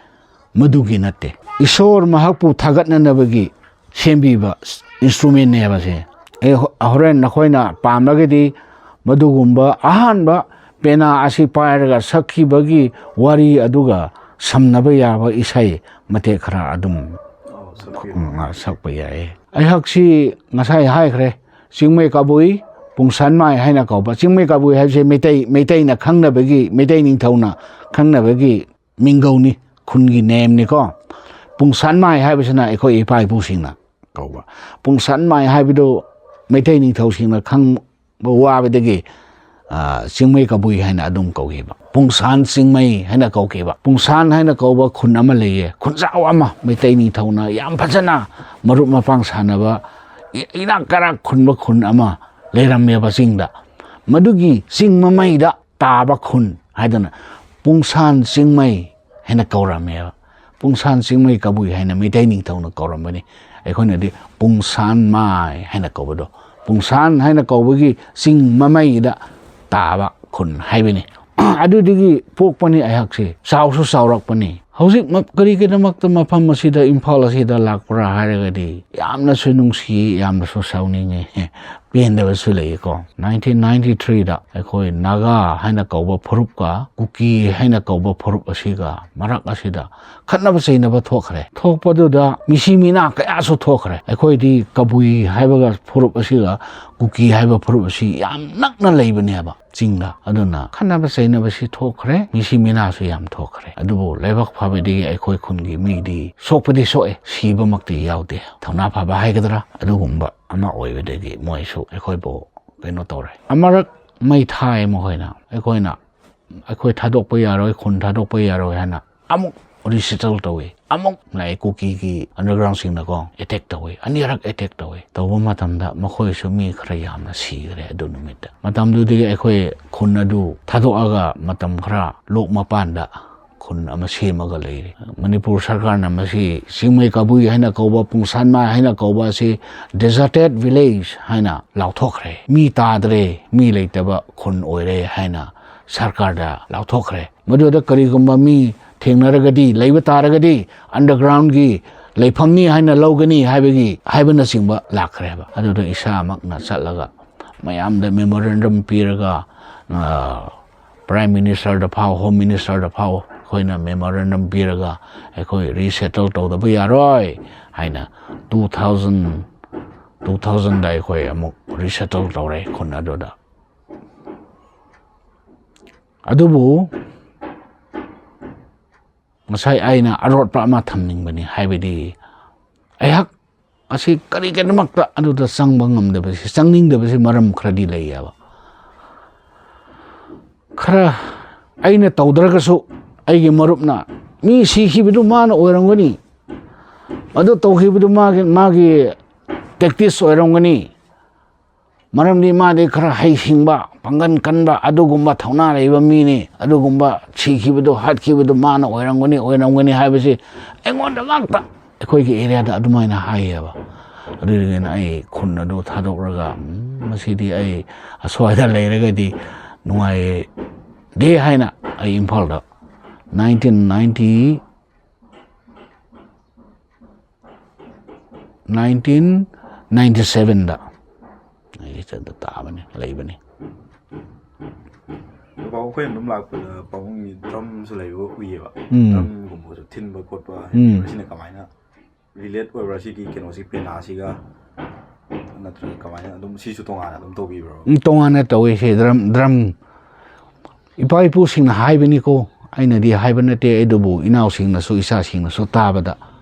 ꯃꯗꯨꯒꯤ ꯅꯠꯇꯦ꯫ ꯏꯁꯣꯔ ꯃꯍꯥꯛꯄꯨ ꯊꯥꯒꯠꯅꯅꯕꯒꯤ ꯁꯦꯝꯕꯤꯕ ꯏꯟꯁꯇ꯭ꯔꯨꯃꯦꯟꯅꯦꯕ ꯁꯦ꯫ ꯑꯦ, ꯍꯣ-, ꯍꯣꯔꯦꯟ ꯅꯈꯣꯏꯅ ꯄꯥꯝꯂꯒꯗꯤ ꯃꯗꯨꯒꯨꯝꯕ ꯑꯍꯥꯟꯕ ꯄꯦꯅꯥ ꯑꯁꯤ ꯄꯥꯏꯔꯒ ꯁꯛꯈꯤꯕꯒꯤ ꯋꯥꯔꯤ ꯑꯗꯨꯒ ꯁꯝꯅꯕ ꯌꯥꯕ ꯏꯁꯩ ꯃꯇꯦꯛ ꯈꯔ ꯑꯗꯨꯝ, ꯎꯝ, ꯁꯛꯄ ꯌꯥꯏ꯫ ꯑꯩꯍꯥꯛꯁꯤ ꯉꯁꯥꯏ ꯍꯥꯏꯈ꯭ꯔꯦ, ꯆꯤꯡꯃꯩ ꯀꯕꯨꯏ, ꯄꯨꯡꯁꯥꯟꯃꯥꯏ ꯍꯥꯏꯅ ꯀꯧꯕ꯫ ꯆꯤꯡꯃꯩ ꯀꯕꯨꯏ ꯍꯥꯏꯕꯁꯦ ꯃꯩꯇꯩ, ꯃꯩꯇꯩꯅ ꯈꯪꯅꯕꯒꯤ, ꯃꯩꯇꯩ ꯅꯤꯡꯊꯧꯅ ꯈꯪꯅꯕꯒꯤ ꯃꯤꯡꯒꯧꯅꯤ, ꯈꯨꯟꯒꯤ ꯅꯦꯝꯅꯤꯀꯣ꯫ ꯄꯨꯡꯁꯥꯟꯃꯥꯏ ꯍꯥꯏꯕꯁꯤꯅ ꯑꯩꯈꯣꯏ ꯏꯄꯥ ꯏꯄꯨꯁꯤꯡꯅ ꯀꯧꯕ꯫ ꯄꯨꯡꯁꯥꯟꯃꯥꯏ ꯍꯥꯏꯕꯗꯨ ꯃꯩꯇꯩ ꯅꯤꯡꯊꯧꯁꯤꯡꯅ ꯈꯪꯕ ꯋꯥꯕꯗꯒꯤ, ꯑ, ꯆꯤꯡꯃꯩ ꯀꯕꯨꯏ ꯍꯥꯏꯅ ꯑꯗꯨꯝ ꯀꯧꯈꯤꯕ꯫ ꯄꯨꯡꯁꯥꯟ ꯆꯤꯡꯃꯩ ꯍꯥꯏꯅ ꯀꯧꯈꯤꯕ꯫ ꯄꯨꯡꯁꯥꯟ ꯍꯥꯏꯅ ꯀꯧꯕ ꯈꯨꯟ ꯑꯃ ꯂꯩꯌꯦ, ꯈꯨꯟꯖꯥꯎ ꯑꯃ, ꯃꯩꯇꯩ ꯅꯤꯡꯊꯧꯅ ꯌꯥꯝ ꯐꯖꯅ ꯃꯔꯨꯞ ꯃꯄꯥꯡ ꯁꯥꯟꯅꯕ, ꯏ-, ꯏꯅꯥꯛ ꯀꯩꯔꯥꯛ ꯈꯨꯟꯕ ꯈꯨꯟ ꯑꯃ ꯂꯩꯔꯝꯃꯦꯕ ꯆꯤꯡꯗ꯫ ꯃꯗꯨꯒꯤ ꯆꯤꯡ ꯃꯃꯩꯗ ꯇꯥꯕ ꯈꯨꯟ ꯍꯥꯏꯗꯅ ꯄꯨꯡꯁꯥꯟ ꯆꯤꯡꯃꯩ ꯍꯥꯏꯅ ꯀꯧꯔꯝꯃꯦꯕ꯫ ꯄꯨꯡꯁꯥꯟ ꯆꯤꯡꯃꯩ ꯀꯕꯨꯏ ꯍꯥꯏꯅ ꯃꯩꯇꯩ ꯅꯤꯡꯊꯧꯅ ꯀꯧꯔꯝꯕꯅꯤ꯫ ꯑꯩꯈꯣꯏꯅꯗꯤ ꯄꯨꯡꯁꯥꯟ ꯃꯥꯏ ꯍꯥꯏꯅ ꯀꯧꯕꯗꯣ, ꯄꯨꯡꯁꯥꯟ ꯍꯥꯏꯅ ꯀꯧꯕꯒꯤ ꯆꯤꯡ ꯃꯃꯩꯗ ꯇꯥꯕ ꯈꯨꯟ ꯍꯥꯏꯕꯅꯤ꯫ ꯑꯗꯨꯗꯒꯤ ꯄꯣꯛꯄꯅꯤ ꯑꯩꯍꯥꯛꯁꯦ, ꯆꯥꯎꯁꯨ ꯆꯥꯎꯔꯛꯄꯅꯤ꯫ ꯍꯧꯖꯤꯛ ꯃ-, ꯀꯔꯤꯒꯤꯗꯃꯛꯇ ꯃꯐꯝ ꯑꯁꯤꯗ, ꯏꯝꯐꯥꯜ ꯑꯁꯤꯗ ꯂꯥꯛꯄ꯭ꯔꯥ ꯍꯥꯏꯔꯒꯗꯤ, ꯌꯥꯝꯅꯁꯨ ꯅꯨꯡꯁꯤ, ꯌꯥꯝꯅꯁꯨ ꯁꯥꯎꯅꯤꯡꯉꯤ, ꯄꯦꯟꯗꯕꯁꯨ ꯂꯩꯀꯣ꯫ ꯅꯥꯏꯟꯇꯤꯟ ꯅꯥꯏꯟꯇꯤ ꯊ꯭ꯔꯤꯗ ꯑꯩꯈꯣꯏ ꯅꯥꯒꯥ ꯍꯥꯏꯅ ꯀꯧꯕ ꯐꯨꯔꯨꯞꯀ ꯀꯨꯀꯤ ꯍꯥꯏꯅ ꯀꯧꯕ ꯐꯨꯔꯨꯞ ꯑꯁꯤꯒ ꯃꯔꯛ ꯑꯁꯤꯗ ꯈꯠꯅꯕ ꯆꯩꯅꯕ ꯊꯣꯛꯈ꯭ꯔꯦ꯫ ꯊꯣꯛꯄꯗꯨꯗ ꯃꯤꯁꯤ ꯃꯤꯅꯥ ꯀꯌꯥꯁꯨ ꯊꯣꯛꯈ꯭ꯔꯦ꯫ ꯑꯩꯈꯣꯏꯗꯤ ꯀꯕꯨꯏ ꯍꯥꯏꯕꯒ ꯐꯨꯔꯨꯞ ꯑꯁꯤꯒ ꯀꯨꯀꯤ ꯍꯥꯏꯕ ꯐꯨꯔꯨꯞ ꯑꯁꯤ ꯌꯥꯝ ꯅꯛꯅ ꯂꯩꯕꯅꯦꯕ, ꯆꯤꯡꯗ꯫ ꯑꯗꯨꯅ ꯈꯠꯅꯕ ꯆꯩꯅꯕꯁꯤ ꯊꯣꯛꯈ꯭ꯔꯦ, ꯃꯤꯁꯤ ꯃꯤꯅꯥꯁꯨ ꯌꯥꯝ ꯊꯣꯛꯈ꯭ꯔꯦ꯫ ꯑꯗꯨꯕꯨ ꯂꯥꯏꯕꯛ ꯐꯕꯗꯒꯤ ꯑꯩꯈꯣꯏ ꯈꯨꯟꯒꯤ ꯃꯤꯗꯤ ꯁꯣꯛꯄꯗꯤ ꯁꯣꯛꯑꯦ, ꯁꯤꯕꯃꯛꯇꯤ ꯌꯥꯎꯗꯦ꯫ ꯊꯧꯅꯥ ꯐꯕ ꯍꯥꯏꯒꯗ꯭ꯔꯥ, ꯑꯗꯨꯒꯨꯝꯕ ꯑꯃ ꯑꯣꯏꯕꯗꯒꯤ ꯃꯣꯏꯁꯨ ꯑꯩꯈꯣꯏꯕꯨ ꯀꯩꯅꯣ ꯇꯧꯔꯦ꯫ ꯑꯃꯔꯛ ꯃꯩ ꯊꯥꯏ ꯃꯈꯣꯏꯅ꯫ ꯑꯩꯈꯣꯏꯅ, ꯑꯩꯈꯣꯏ ꯊꯥꯗꯣꯛꯄ ꯌꯥꯔꯣꯏ, ꯈꯨꯟ ꯊꯥꯗꯣꯛꯄ ꯌꯥꯔꯣꯏ ꯍꯥꯏꯅ ꯑꯃꯨꯛ ꯔꯤꯁꯦꯇꯜ ꯇꯧꯏ꯫ ꯑꯃꯨꯛ ꯂꯥꯛꯑꯦ ꯀꯨꯀꯤꯒꯤ ꯑꯟꯗꯔꯒ꯭ꯔꯥꯎꯟꯁꯤꯡꯅꯀꯣ, ꯑꯦꯇꯦꯛ ꯇꯧꯏ, ꯑꯅꯤꯔꯛ ꯑꯦꯇꯦꯛ ꯇꯧꯏ꯫ ꯇꯧꯕ ꯃꯇꯝꯗ ꯃꯈꯣꯏꯁꯨ ꯃꯤ ꯈꯔ ꯌꯥꯝꯅ ꯁꯤꯈ꯭ꯔꯦ ꯑꯗꯨ ꯅꯨꯃꯤꯠꯇ꯫ ꯃꯇꯝꯗꯨꯗꯒꯤ ꯑꯩꯈꯣꯏ ꯈꯨꯟ ꯑꯗꯨ ꯊꯥꯗꯣꯛꯑꯒ ꯃꯇꯝ ꯈꯔ ꯂꯣꯛ ꯃꯄꯥꯟꯗ ꯈꯨꯟ ꯑꯃ ꯁꯦꯝꯃꯒ ꯂꯩꯔꯤ꯫ ꯃꯅꯤꯄꯨꯔ ꯁꯔꯀꯥꯔꯅ ꯃꯁꯤ ꯆꯤꯡꯃꯩ ꯀꯕꯨꯏ ꯍꯥꯏꯅ ꯀꯧꯕ, ꯄꯨꯡꯁꯥꯟꯃꯥꯏ ꯍꯥꯏꯅ ꯀꯧꯕ ꯑꯁꯤ ꯗꯦꯖꯔꯇꯦꯠ ꯚꯤꯂꯦꯖ ꯍꯥꯏꯅ ꯂꯥꯎꯊꯣꯛꯈ꯭ꯔꯦ꯫ ꯃꯤ ꯇꯥꯗ꯭ꯔꯦ, ꯃꯤ ꯂꯩꯇꯕ ꯈꯨꯟ ꯑꯣꯏꯔꯦ ꯍꯥꯏꯅ ꯁꯔꯀꯥꯔꯗ ꯂꯥꯎꯊꯣꯛꯈ꯭ꯔꯦ꯫ ꯃꯗꯨꯗ ꯀꯔꯤꯒꯨꯝꯕ ꯃꯤ ꯊꯦꯡꯅꯔꯒꯗꯤ, ꯂꯩꯕ ꯇꯥꯔꯒꯗꯤ, ꯑꯟꯗꯔꯒ꯭ꯔꯥꯎꯟꯒꯤ ꯂꯩꯐꯝꯅꯤ ꯍꯥꯏꯅ ꯂꯧꯒꯅꯤ ꯍꯥꯏꯕꯒꯤ, ꯍꯥꯏꯕꯅꯆꯤꯡꯕ ꯂꯥꯛꯈ꯭ꯔꯦꯕ꯫ ꯑꯗꯨꯗ ꯏꯁꯥꯃꯛꯅ ꯆꯠꯂꯒ ꯃꯌꯥꯝꯗ ꯃꯦꯃꯣꯔꯦꯟꯗꯝ ꯄꯤꯔꯒ, ꯑ, ꯄ꯭ꯔꯥꯏꯝ ꯃꯤꯅꯤꯁꯇꯔꯗ ꯐꯥꯎ, ꯍꯣꯝ ꯃꯤꯅꯤꯁꯇꯔꯗ ꯐꯥꯎ ꯑꯩꯈꯣꯏꯅ ꯃꯦꯃꯣꯔꯦꯟꯗꯝ ꯄꯤꯔꯒ, ꯑꯩꯈꯣꯏ ꯔꯤꯁꯦꯇꯜ ꯇꯧꯗꯕ ꯌꯥꯔꯣꯏ ꯍꯥꯏꯅ ꯇꯨ ꯊꯥꯎꯖꯟ, ꯇꯨ ꯊꯥꯎꯖꯟꯗ ꯑꯩꯈꯣꯏ ꯑꯃꯨꯛ ꯔꯤꯁꯦꯇꯜ ꯇꯧꯔꯦ ꯈꯨꯟ ꯑꯗꯨꯗ꯫ ꯑꯗꯨꯕꯨ ꯉꯁꯥꯏ ꯑꯩꯅ ꯑꯔꯣꯠꯄ ꯑꯃ ꯊꯝꯅꯤꯡꯕꯅꯤ, ꯍꯥꯏꯕꯗꯤ ꯑꯩꯍꯥꯛ ꯑꯁꯤ ꯀꯔꯤꯒꯤꯗꯃꯛꯇ ꯑꯗꯨꯗ ꯆꯪꯕ ꯉꯝꯗꯕꯁꯤ, ꯆꯪꯅꯤꯡꯗꯕꯁꯤ ꯃꯔꯝ ꯈꯔꯗꯤ ꯂꯩꯌꯦꯕ꯫ ꯈꯔ ꯑꯩꯅ ꯇꯧꯗ꯭ꯔꯒꯁꯨ ꯑꯩꯒꯤ ꯃꯔꯨꯞꯅ, "ꯃꯤ ꯁꯤꯈꯤꯕꯗꯨ ꯃꯥꯅ ꯑꯣꯏꯔꯝꯒꯅꯤ, ꯑꯗꯨ ꯇꯧꯈꯤꯕꯗꯨ ꯃꯥꯒꯤ, ꯃꯥꯒꯤ ꯇꯦꯛꯇꯤꯛꯁ ꯑꯣꯏꯔꯝꯒꯅꯤ, ꯃꯔꯝꯗꯤ ꯃꯥꯗꯤ ꯈꯔ ꯍꯩꯁꯤꯡꯕ, ꯄꯥꯡꯒꯜ ꯀꯟꯕ, ꯑꯗꯨꯒꯨꯝꯕ ꯊꯧꯅꯥ ꯂꯩꯕ ꯃꯤꯅꯤ, ꯑꯗꯨꯒꯨꯝꯕ ꯁꯤꯈꯤꯕꯗꯨ, ꯍꯥꯠꯈꯤꯕꯗꯨ ꯃꯥꯅ ꯑꯣꯏꯔꯝꯒꯅꯤ, ꯑꯣꯏꯔꯝꯒꯅꯤ" ꯍꯥꯏꯕꯁꯤ ꯑꯩꯉꯣꯟꯗ ꯉꯥꯛꯇ, ꯑꯩꯈꯣꯏꯒꯤ ꯑꯦꯔꯤꯌꯥꯗ ꯑꯗꯨꯃꯥꯏꯅ ꯍꯥꯏꯌꯦꯕ꯫ ꯑꯗꯨꯗꯒꯤꯅ ꯑꯩ ꯈꯨꯟ ꯑꯗꯨ ꯊꯥꯗꯣꯛꯂꯒ, "ꯎꯝ, ꯃꯁꯤꯗꯤ ꯑꯩ ꯑꯁ꯭ꯋꯥꯏꯗ ꯂꯩꯔꯒꯗꯤ ꯅꯨꯡꯉꯥꯏ-, ꯗꯦ ꯍꯥꯏꯅ ꯑꯩ ꯏꯝꯐꯥꯜꯗ nineteen ninety, nineteen ninety sevenꯗ ꯑꯩ ꯆꯠꯇ ꯇꯥꯕꯅꯤ, ꯂꯩꯕꯅꯤ꯫ ꯄꯥꯕꯨꯡ ꯑꯩꯈꯣꯏꯅ ꯑꯗꯨꯝ ꯂꯥꯛꯄꯗ ꯄꯥꯕꯨꯡꯒꯤ ꯗ꯭ꯔꯝꯁꯨ ꯂꯩꯕ ꯎꯏꯌꯦꯕ꯫ ꯎꯝ꯫ ꯗ꯭ꯔꯝꯒꯨꯝꯕꯁꯨ ꯊꯤꯟꯕ ꯈꯣꯠꯄ ꯎꯝ꯫ ꯁꯤꯅ ꯀꯃꯥꯏꯅ ꯔꯤꯂꯦꯠ ꯑꯣꯏꯕ꯭ꯔꯥ, ꯁꯤꯒꯤ ꯀꯩꯅꯣꯁꯤ, ꯄꯦꯅꯥꯁꯤꯒ? ꯅꯠꯇ꯭ꯔꯒ ꯀꯃꯥꯏꯅ ꯑꯗꯨꯝ, ꯁꯤꯁꯨ ꯇꯣꯉꯥꯟꯅ ꯑꯗꯨꯝ ꯇꯧꯕꯤꯕ꯭ꯔꯣ? ꯎꯝ, ꯇꯣꯉꯥꯟꯅ ꯇꯧꯋꯤ꯫ ꯁꯤ ꯗ꯭ꯔꯝ, ꯗ꯭ꯔꯝ ꯏꯄꯥ ꯏꯄꯨꯁꯤꯡꯅ ꯍꯥꯏꯕꯅꯤꯀꯣ, ꯑꯩꯅꯗꯤ ꯍꯥꯏꯕ ꯅꯠꯇꯦ, ꯑꯗꯨꯕꯨ ꯏꯅꯥꯎꯁꯤꯡꯅꯁꯨ ꯏꯆꯥꯁꯤꯡꯅꯁꯨ ꯇꯥꯕꯗ,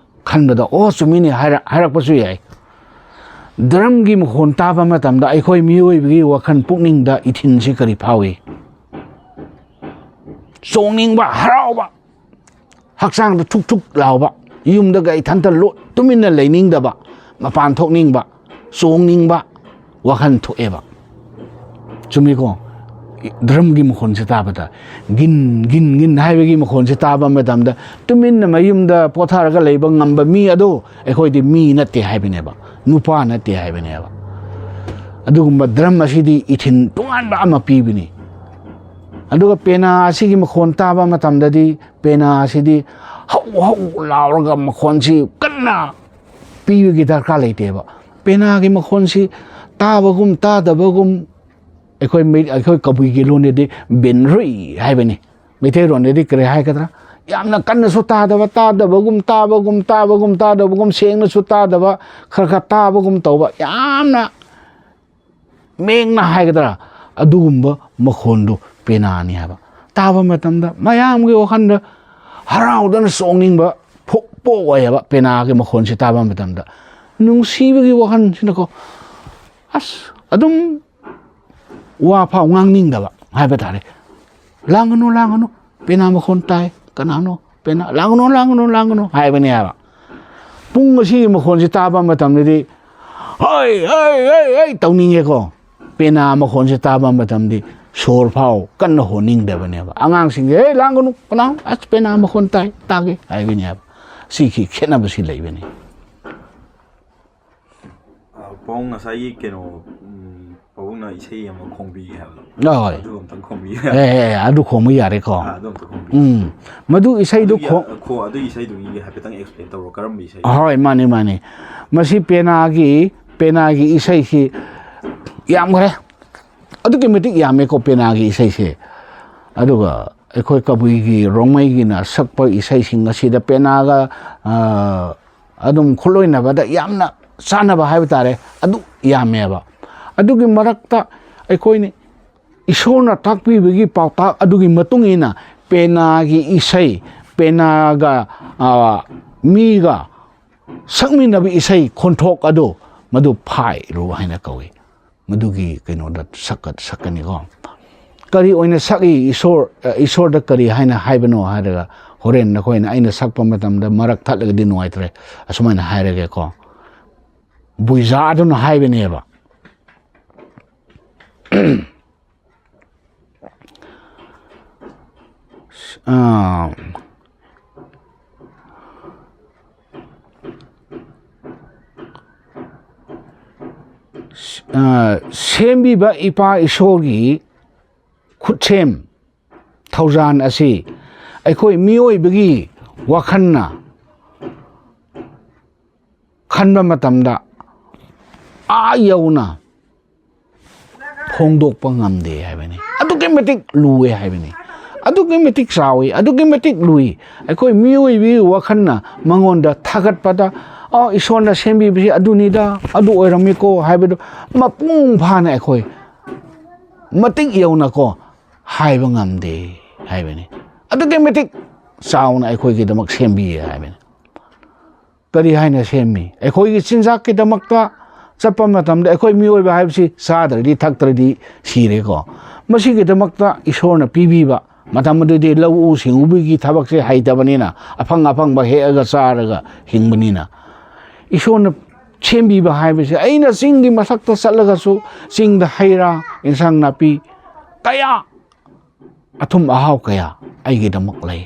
ꯈꯟꯕꯗ, "ꯑꯣ, ꯆꯨꯝꯃꯤꯅꯦ" ꯍꯥꯏꯔ-, ꯍꯥꯏꯔꯛꯄꯁꯨ ꯌꯥꯏ꯫ ꯗ꯭ꯔꯝꯒꯤ ꯃꯈꯣꯟ ꯇꯥꯕ ꯃꯇꯝꯗ ꯑꯩꯈꯣꯏ ꯃꯤꯑꯣꯏꯕꯒꯤ ꯋꯥꯈꯜ, ꯄꯨꯛꯅꯤꯡꯗ, ꯏꯊꯤꯟꯁꯤ ꯀꯔꯤ ꯐꯥꯎꯏ? ꯆꯣꯡꯅꯤꯡꯕ, ꯍꯔꯥꯎꯕ, ꯍꯛꯆꯥꯡꯗ ꯊꯨꯛ ꯊꯨꯛ ꯂꯥꯎꯕ, ꯌꯨꯝꯗꯒ ꯏꯊꯟꯇ ꯂꯣ-, ꯇꯨꯃꯤꯟꯅ ꯂꯩꯅꯤꯡꯗꯕ, ꯃꯄꯥꯟ ꯊꯣꯛꯅꯤꯡꯕ, ꯆꯣꯡꯅꯤꯡꯕ ꯋꯥꯈꯜ ꯊꯣꯛꯑꯦꯕ꯫ ꯆꯨꯝꯃꯤꯀꯣ? ꯗ꯭ꯔꯝꯒꯤ ꯃꯈꯣꯟꯁꯦ ꯇꯥꯕꯗ, ꯒꯤꯟ ꯒꯤꯟ ꯒꯤꯟ ꯍꯥꯏꯕꯒꯤ ꯃꯈꯣꯟꯁꯦ ꯇꯥꯕ ꯃꯇꯝꯗ, ꯇꯨꯃꯤꯟꯅ ꯃꯌꯨꯝꯗ ꯄꯣꯊꯥꯔꯒ ꯂꯩꯕ ꯉꯝꯕ ꯃꯤ ꯑꯗꯣ ꯑꯩꯈꯣꯏꯗꯤ ꯃꯤ ꯅꯠꯇꯦ ꯍꯥꯏꯕꯅꯦꯕ, ꯅꯨꯄꯥ ꯅꯠꯇꯦ ꯍꯥꯏꯕꯅꯦꯕ꯫ ꯑꯗꯨꯒꯨꯝꯕ ꯗ꯭ꯔꯝ ꯑꯁꯤꯗꯤ ꯏꯊꯤꯟ ꯇꯣꯉꯥꯟꯕ ꯑꯃ ꯄꯤꯕꯅꯤ꯫ ꯑꯗꯨꯒ ꯄꯦꯅꯥ ꯑꯁꯤꯒꯤ ꯃꯈꯣꯟ ꯇꯥꯕ ꯃꯇꯝꯗꯗꯤ, ꯄꯦꯅꯥ ꯑꯁꯤꯗꯤ ꯍꯧ ꯍꯧ ꯂꯥꯎꯔꯒ ꯃꯈꯣꯟꯁꯤ ꯀꯟꯅ ꯄꯤꯕꯒꯤ ꯗꯔꯀꯥꯔ ꯂꯩꯇꯦꯕ꯫ ꯄꯦꯅꯥꯒꯤ ꯃꯈꯣꯟꯁꯤ ꯇꯥꯕꯒꯨꯝ ꯇꯥꯗꯕꯒꯨꯝ, ꯑꯩꯈꯣꯏ ꯃꯩ-, ꯑꯩꯈꯣꯏ ꯀꯕꯨꯏꯒꯤ ꯂꯣꯟꯗꯗꯤ ꯕꯦꯟꯔꯨꯏ ꯍꯥꯏꯕꯅꯤ꯫ ꯃꯩꯇꯩꯂꯣꯟꯗꯗꯤ ꯀꯔꯤ ꯍꯥꯏꯒꯗ꯭ꯔꯥ? ꯌꯥꯝꯅ ꯀꯟꯅꯁꯨ ꯇꯥꯗꯕ, ꯇꯥꯗꯕꯒꯨꯝ, ꯇꯥꯕꯒꯨꯝ, ꯇꯥꯗꯕꯒꯨꯝ, ꯁꯦꯡꯅꯁꯨ ꯇꯥꯗꯕ, ꯈꯔ ꯈꯔ ꯇꯥꯕꯒꯨꯝ ꯇꯧꯕ, ꯌꯥꯝꯅ ꯃꯦꯡꯅ ꯍꯥꯏꯒꯗ꯭ꯔꯥ, ꯑꯗꯨꯒꯨꯝꯕ ꯃꯈꯣꯟꯗꯨ ꯄꯦꯅꯥꯅꯤ ꯍꯥꯏꯕ꯫ ꯇꯥꯕ ꯃꯇꯝꯗ ꯃꯌꯥꯝꯒꯤ ꯋꯥꯈꯜꯗ ꯍꯔꯥꯎꯗꯅ ꯆꯣꯡꯅꯤꯡꯕ ꯐꯣ-, ꯄꯣꯛꯑꯣꯏꯕ ꯄꯦꯅꯥꯒꯤ ꯃꯈꯣꯟꯁꯤ ꯇꯥꯕ ꯃꯇꯝꯗ꯫ ꯅꯨꯡꯁꯤꯕꯒꯤ ꯋꯥꯈꯜꯁꯤꯅꯀꯣ, ꯑꯁ, ꯑꯗꯨꯝ ꯋꯥ ꯐꯥꯎ ꯉꯥꯡꯅꯤꯡꯗꯕ ꯍꯥꯏꯕ ꯇꯥꯔꯦ꯫ "ꯂꯥꯡꯒꯅꯨ, ꯂꯥꯡꯒꯅꯨ, ꯄꯦꯅꯥ ꯃꯈꯣꯟ ꯇꯥꯏ, ꯀꯅꯥꯅꯣ? ꯄꯦꯅꯥ, ꯂꯥꯡꯒꯅꯨ, ꯂꯥꯡꯒꯅꯨ, ꯂꯥꯡꯒꯅꯨ" ꯍꯥꯏꯕꯅꯦ ꯍꯥꯏꯕ꯫ ꯄꯨꯡ ꯑꯁꯤꯒꯤ ꯃꯈꯣꯟꯁꯤ ꯇꯥꯕ ꯃꯇꯝꯗꯗꯤ, "ꯍꯣꯏ, ꯍꯣꯏ, ꯍꯣꯏ, ꯍꯣꯏ" ꯇꯧꯅꯤꯡꯉꯦꯀꯣ꯫ ꯄꯦꯅꯥ ꯃꯈꯣꯟꯁꯤ ꯇꯥꯕ ꯃꯇꯝꯗꯤ ꯁꯣꯔ ꯐꯥꯎ ꯀꯟꯅ ꯍꯣꯟꯅꯤꯡꯗꯕꯅꯦꯕ꯫ ꯑꯉꯥꯡꯁꯤꯡꯁꯦ, "ꯑꯦ, ꯂꯥꯡꯒꯅꯨ, ꯀꯅꯥ? ꯑꯁ, ꯄꯦꯅꯥ ꯃꯈꯣꯟ ꯇꯥꯏ, ꯇꯥꯒꯦ" ꯍꯥꯏꯕꯅꯦꯕ꯫ ꯁꯤꯒꯤ ꯈꯦꯠꯅꯕꯁꯤ ꯂꯩꯕꯅꯤ꯫ ꯑ, ꯄꯥꯕꯨꯡ, ꯉꯁꯥꯏꯒꯤ ꯀꯩꯅꯣ, ꯎꯝ, ꯄꯥꯕꯨꯡꯅ ꯏꯁꯩ ꯑꯃ ꯈꯣꯡꯕꯤꯒꯦ ꯍꯥꯏꯕꯗꯣ꯫ ꯍꯣꯏ꯫ ꯑꯗꯨ ꯑꯃꯇꯪ ꯈꯣꯡꯕꯤꯒꯦ꯫ ꯑꯦ, ꯑꯦ, ꯑꯗꯨ ꯈꯣꯡꯕ ꯌꯥꯔꯦꯀꯣ꯫ ꯑꯥ, ꯑꯗꯨ ꯑꯝꯇ ꯈꯣꯡꯕꯤꯒꯦ꯫ ꯎꯝ꯫ ꯃꯗꯨ ꯏꯁꯩꯗꯨ ꯑꯗꯨꯒꯤ, ꯈꯣꯡ- ꯑ, ꯈꯣ-, ꯑꯗꯨꯒꯤ ꯏꯁꯩꯗꯨꯒꯤ ꯍꯥꯏꯐꯦꯠꯇꯪ explain ꯇꯧꯔꯣ, ꯀꯔꯝꯕ ꯏꯁꯩ? ꯍꯣꯏ, ꯃꯥꯅꯤ, ꯃꯥꯅꯤ꯫ ꯃꯁꯤ ꯄꯦꯅꯥꯒꯤ, ꯄꯦꯅꯥꯒꯤ ꯏꯁꯩꯁꯤ ꯌꯥꯝꯈ꯭ꯔꯦ꯫ ꯑꯗꯨꯛꯀꯤ ꯃꯇꯤꯛ ꯌꯥꯝꯃꯦꯀꯣ ꯄꯦꯅꯥꯒꯤ ꯏꯁꯩꯁꯦ꯫ ꯑꯗꯨꯒ ꯑꯩꯈꯣꯏ ꯀꯕꯨꯏꯒꯤ, ꯔꯣꯡꯃꯩꯒꯤꯅ ꯁꯛꯄ ꯏꯁꯩꯁꯤꯡ ꯑꯁꯤꯗ ꯄꯦꯅꯥꯒ, ꯑ, ꯑꯗꯨꯝ ꯈꯨꯠꯂꯣꯏꯅꯕꯗ ꯌꯥꯝꯅ ꯆꯥꯟꯅꯕ ꯍꯥꯏꯕ ꯇꯥꯔꯦ, ꯑꯗꯨ ꯌꯥꯝꯃꯦꯕ꯫ ꯑꯗꯨꯒꯤ ꯃꯔꯛꯇ ꯑꯩꯈꯣꯏꯅ ꯏꯁꯣꯔꯅ ꯇꯥꯛꯄꯤꯕꯒꯤ ꯄꯥꯎꯇꯥꯛ ꯑꯗꯨꯒꯤ ꯃꯇꯨꯡ ꯏꯟꯅ ꯄꯦꯅꯥꯒꯤ ꯏꯁꯩ, ꯄꯦꯅꯥꯒ, ꯑ, ꯃꯤꯒ ꯁꯛꯃꯤꯟꯅꯕ ꯏꯁꯩ ꯈꯣꯟꯊꯣꯛ ꯑꯗꯨ, ꯃꯗꯨ ꯐꯥꯏꯔꯨ ꯍꯥꯏꯅ ꯀꯧꯏ꯫ ꯃꯗꯨꯒꯤ ꯀꯩꯅꯣꯗ ꯁꯛꯀ-, ꯁꯛꯀꯅꯤꯀꯣ꯫ ꯀꯔꯤ ꯑꯣꯏꯅ ꯁꯛꯏ? ꯏꯁꯣꯔ, ꯑ, ꯏꯁꯣꯔꯗ ꯀꯔꯤ ꯍꯥꯏꯅ ꯍꯥꯏꯕꯅꯣ ꯍꯥꯏꯔꯒ, ꯍꯣꯔꯦꯟ ꯅꯈꯣꯏꯅ ꯑꯩꯅ ꯁꯛꯄ ꯃꯇꯝꯗ ꯃꯔꯛ ꯊꯠꯂꯒꯗꯤ ꯅꯨꯡꯉꯥꯏꯇ꯭ꯔꯦ꯫ ꯑꯁꯨꯃꯥꯏꯅ ꯍꯥꯏꯔꯒꯦꯀꯣ꯫ ꯕꯨꯏꯖꯥ ꯑꯗꯨꯅ ꯍꯥꯏꯕꯅꯦꯕ꯫ ꯑꯥ, ꯑꯥ, ꯁꯦꯝꯕꯤꯕ ꯏꯄꯥ ꯏꯁꯣꯔꯒꯤ ꯈꯨꯠꯁꯦꯝ ꯊꯧꯖꯥꯟ ꯑꯁꯤ ꯑꯩꯈꯣꯏ ꯃꯤꯑꯣꯏꯕꯒꯤ ꯋꯥꯈꯜꯅ ꯈꯟꯕ ꯃꯇꯝꯗ ꯑꯥ ꯌꯧꯅ ꯐꯣꯡꯗꯣꯛꯄ ꯉꯝꯗꯦ ꯍꯥꯏꯕꯅꯤ꯫ ꯑꯗꯨꯛꯀꯤ ꯃꯇꯤꯛ ꯂꯨꯏ ꯍꯥꯏꯕꯅꯤ꯫ ꯑꯗꯨꯛꯀꯤ ꯃꯇꯤꯛ ꯆꯥꯎꯏ, ꯑꯗꯨꯛꯀꯤ ꯃꯇꯤꯛ ꯂꯨꯏ꯫ ꯑꯩꯈꯣꯏ ꯃꯤꯑꯣꯏꯕꯒꯤ ꯋꯥꯈꯜꯅ ꯃꯉꯣꯟꯗ ꯊꯥꯒꯠꯄꯗ, "ꯑꯣ, ꯏꯁꯣꯔꯅ ꯁꯦꯝꯕꯤꯕꯁꯤ ꯑꯗꯨꯅꯤꯗ, ꯑꯗꯨ ꯑꯣꯏꯔꯝꯃꯤꯀꯣ" ꯍꯥꯏꯕꯗꯨ ꯃꯄꯨꯡ ꯐꯥꯅ ꯑꯩꯈꯣꯏ ꯃꯇꯤꯛ ꯌꯧꯅꯀꯣ ꯍꯥꯏꯕ ꯉꯝꯗꯦ ꯍꯥꯏꯕꯅꯤ꯫ ꯑꯗꯨꯛꯀꯤ ꯃꯇꯤꯛ ꯆꯥꯎꯅ ꯑꯩꯈꯣꯏꯒꯤꯗꯃꯛ ꯁꯦꯝꯕꯤꯌꯦ ꯍꯥꯏꯕꯅꯤ꯫ ꯀꯔꯤ ꯍꯥꯏꯅ ꯁꯦꯝꯃꯤ? ꯑꯩꯈꯣꯏꯒꯤ ꯆꯤꯟꯖꯥꯛꯀꯤꯗꯃꯛꯇ ꯆꯠꯄ ꯃꯇꯝꯗ ꯑꯩꯈꯣꯏ ꯃꯤꯑꯣꯏꯕ ꯍꯥꯏꯕꯁꯤ ꯆꯥꯗ꯭ꯔꯗꯤ ꯊꯛꯇ꯭ꯔꯗꯤ ꯁꯤꯔꯦꯀꯣ꯫ ꯃꯁꯤꯒꯤꯗꯃꯛꯇ ꯏꯁꯣꯔꯅ ꯄꯤꯕꯤꯕ, ꯃꯇꯝ ꯑꯗꯨꯗꯤ ꯂꯧꯎ ꯁꯤꯡꯎꯕꯒꯤ ꯊꯕꯛꯁꯦ ꯍꯩꯇꯕꯅꯤꯅ ꯑꯐꯪ ꯑꯐꯪꯕ ꯍꯦꯛꯑꯒ ꯆꯥꯔꯒ ꯍꯤꯡꯕꯅꯤꯅ, ꯏꯁꯣꯔꯅ ꯁꯦꯝꯕꯤꯕ ꯍꯥꯏꯕꯁꯦ, ꯑꯩꯅ ꯆꯤꯡꯒꯤ ꯃꯊꯛꯇ ꯆꯠꯂꯒꯁꯨ ꯆꯤꯡꯗ ꯍꯩ ꯔꯥ, ꯏꯟꯁꯥꯡ ꯅꯥꯄꯤ ꯀꯌꯥ, ꯑꯊꯨꯝ ꯑꯍꯥꯎ ꯀꯌꯥ ꯑꯩꯒꯤꯗꯃꯛ ꯂꯩ꯫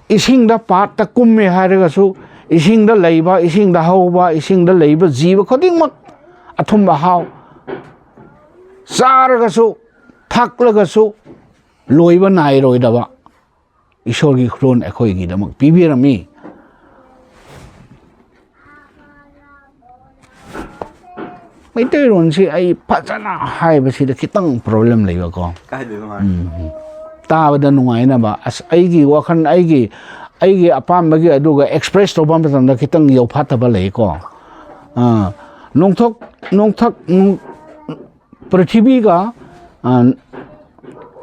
ꯏꯁꯤꯡꯗ ꯄꯥꯠꯇ ꯀꯨꯝꯃꯦ ꯍꯥꯏꯔꯒꯁꯨ, ꯏꯁꯤꯡꯗ ꯂꯩꯕ, ꯏꯁꯤꯡꯗ ꯍꯧꯕ, ꯏꯁꯤꯡꯗ ꯂꯩꯕ ꯖꯤꯕ ꯈꯨꯗꯤꯡꯃꯛ ꯑꯊꯨꯝ ꯑꯍꯥꯎ ꯆꯥꯔꯒꯁꯨ, ꯊꯛꯂꯒꯁꯨ ꯂꯣꯏꯕ ꯅꯥꯏꯔꯣꯏꯗꯕ ꯏꯁꯣꯔꯒꯤ ꯈꯨꯗꯣꯜ ꯑꯩꯈꯣꯏꯒꯤꯗꯃꯛ ꯄꯤꯕꯤꯔꯝꯃꯤ꯫ ꯃꯩꯇꯩꯂꯣꯟꯁꯤ ꯑꯩ ꯐꯖꯅ ꯍꯥꯏꯕꯁꯤꯗ ꯈꯤꯇꯪ ꯄ꯭ꯔꯣꯕ꯭ꯂꯦꯝ ꯂꯩꯕꯀꯣ꯫ ꯀꯥꯏꯗꯦꯗ ꯃꯥ꯫ ꯎꯝ, ꯎꯝ꯫ ꯇꯥꯕꯗ ꯅꯨꯡꯉꯥꯏꯅꯕ, ꯑꯁ, ꯑꯩꯒꯤ ꯋꯥꯈꯜ, ꯑꯩꯒꯤ, ꯑꯩꯒꯤ ꯑꯄꯥꯝꯕꯒꯤ ꯑꯗꯨꯒ ꯑꯦꯛꯁꯄ꯭ꯔꯦꯁ ꯇꯧꯕ ꯃꯇꯝꯗ ꯈꯤꯇꯪ ꯌꯧꯐꯥꯠꯇꯕ ꯂꯩꯀꯣ꯫ ꯑꯥ, ꯅꯣꯡꯊꯛ, ꯅꯣꯡꯊꯛ, ꯅꯣꯡ-, ꯄ꯭ꯔꯤꯊꯤꯕꯤꯒ, ꯑꯥ,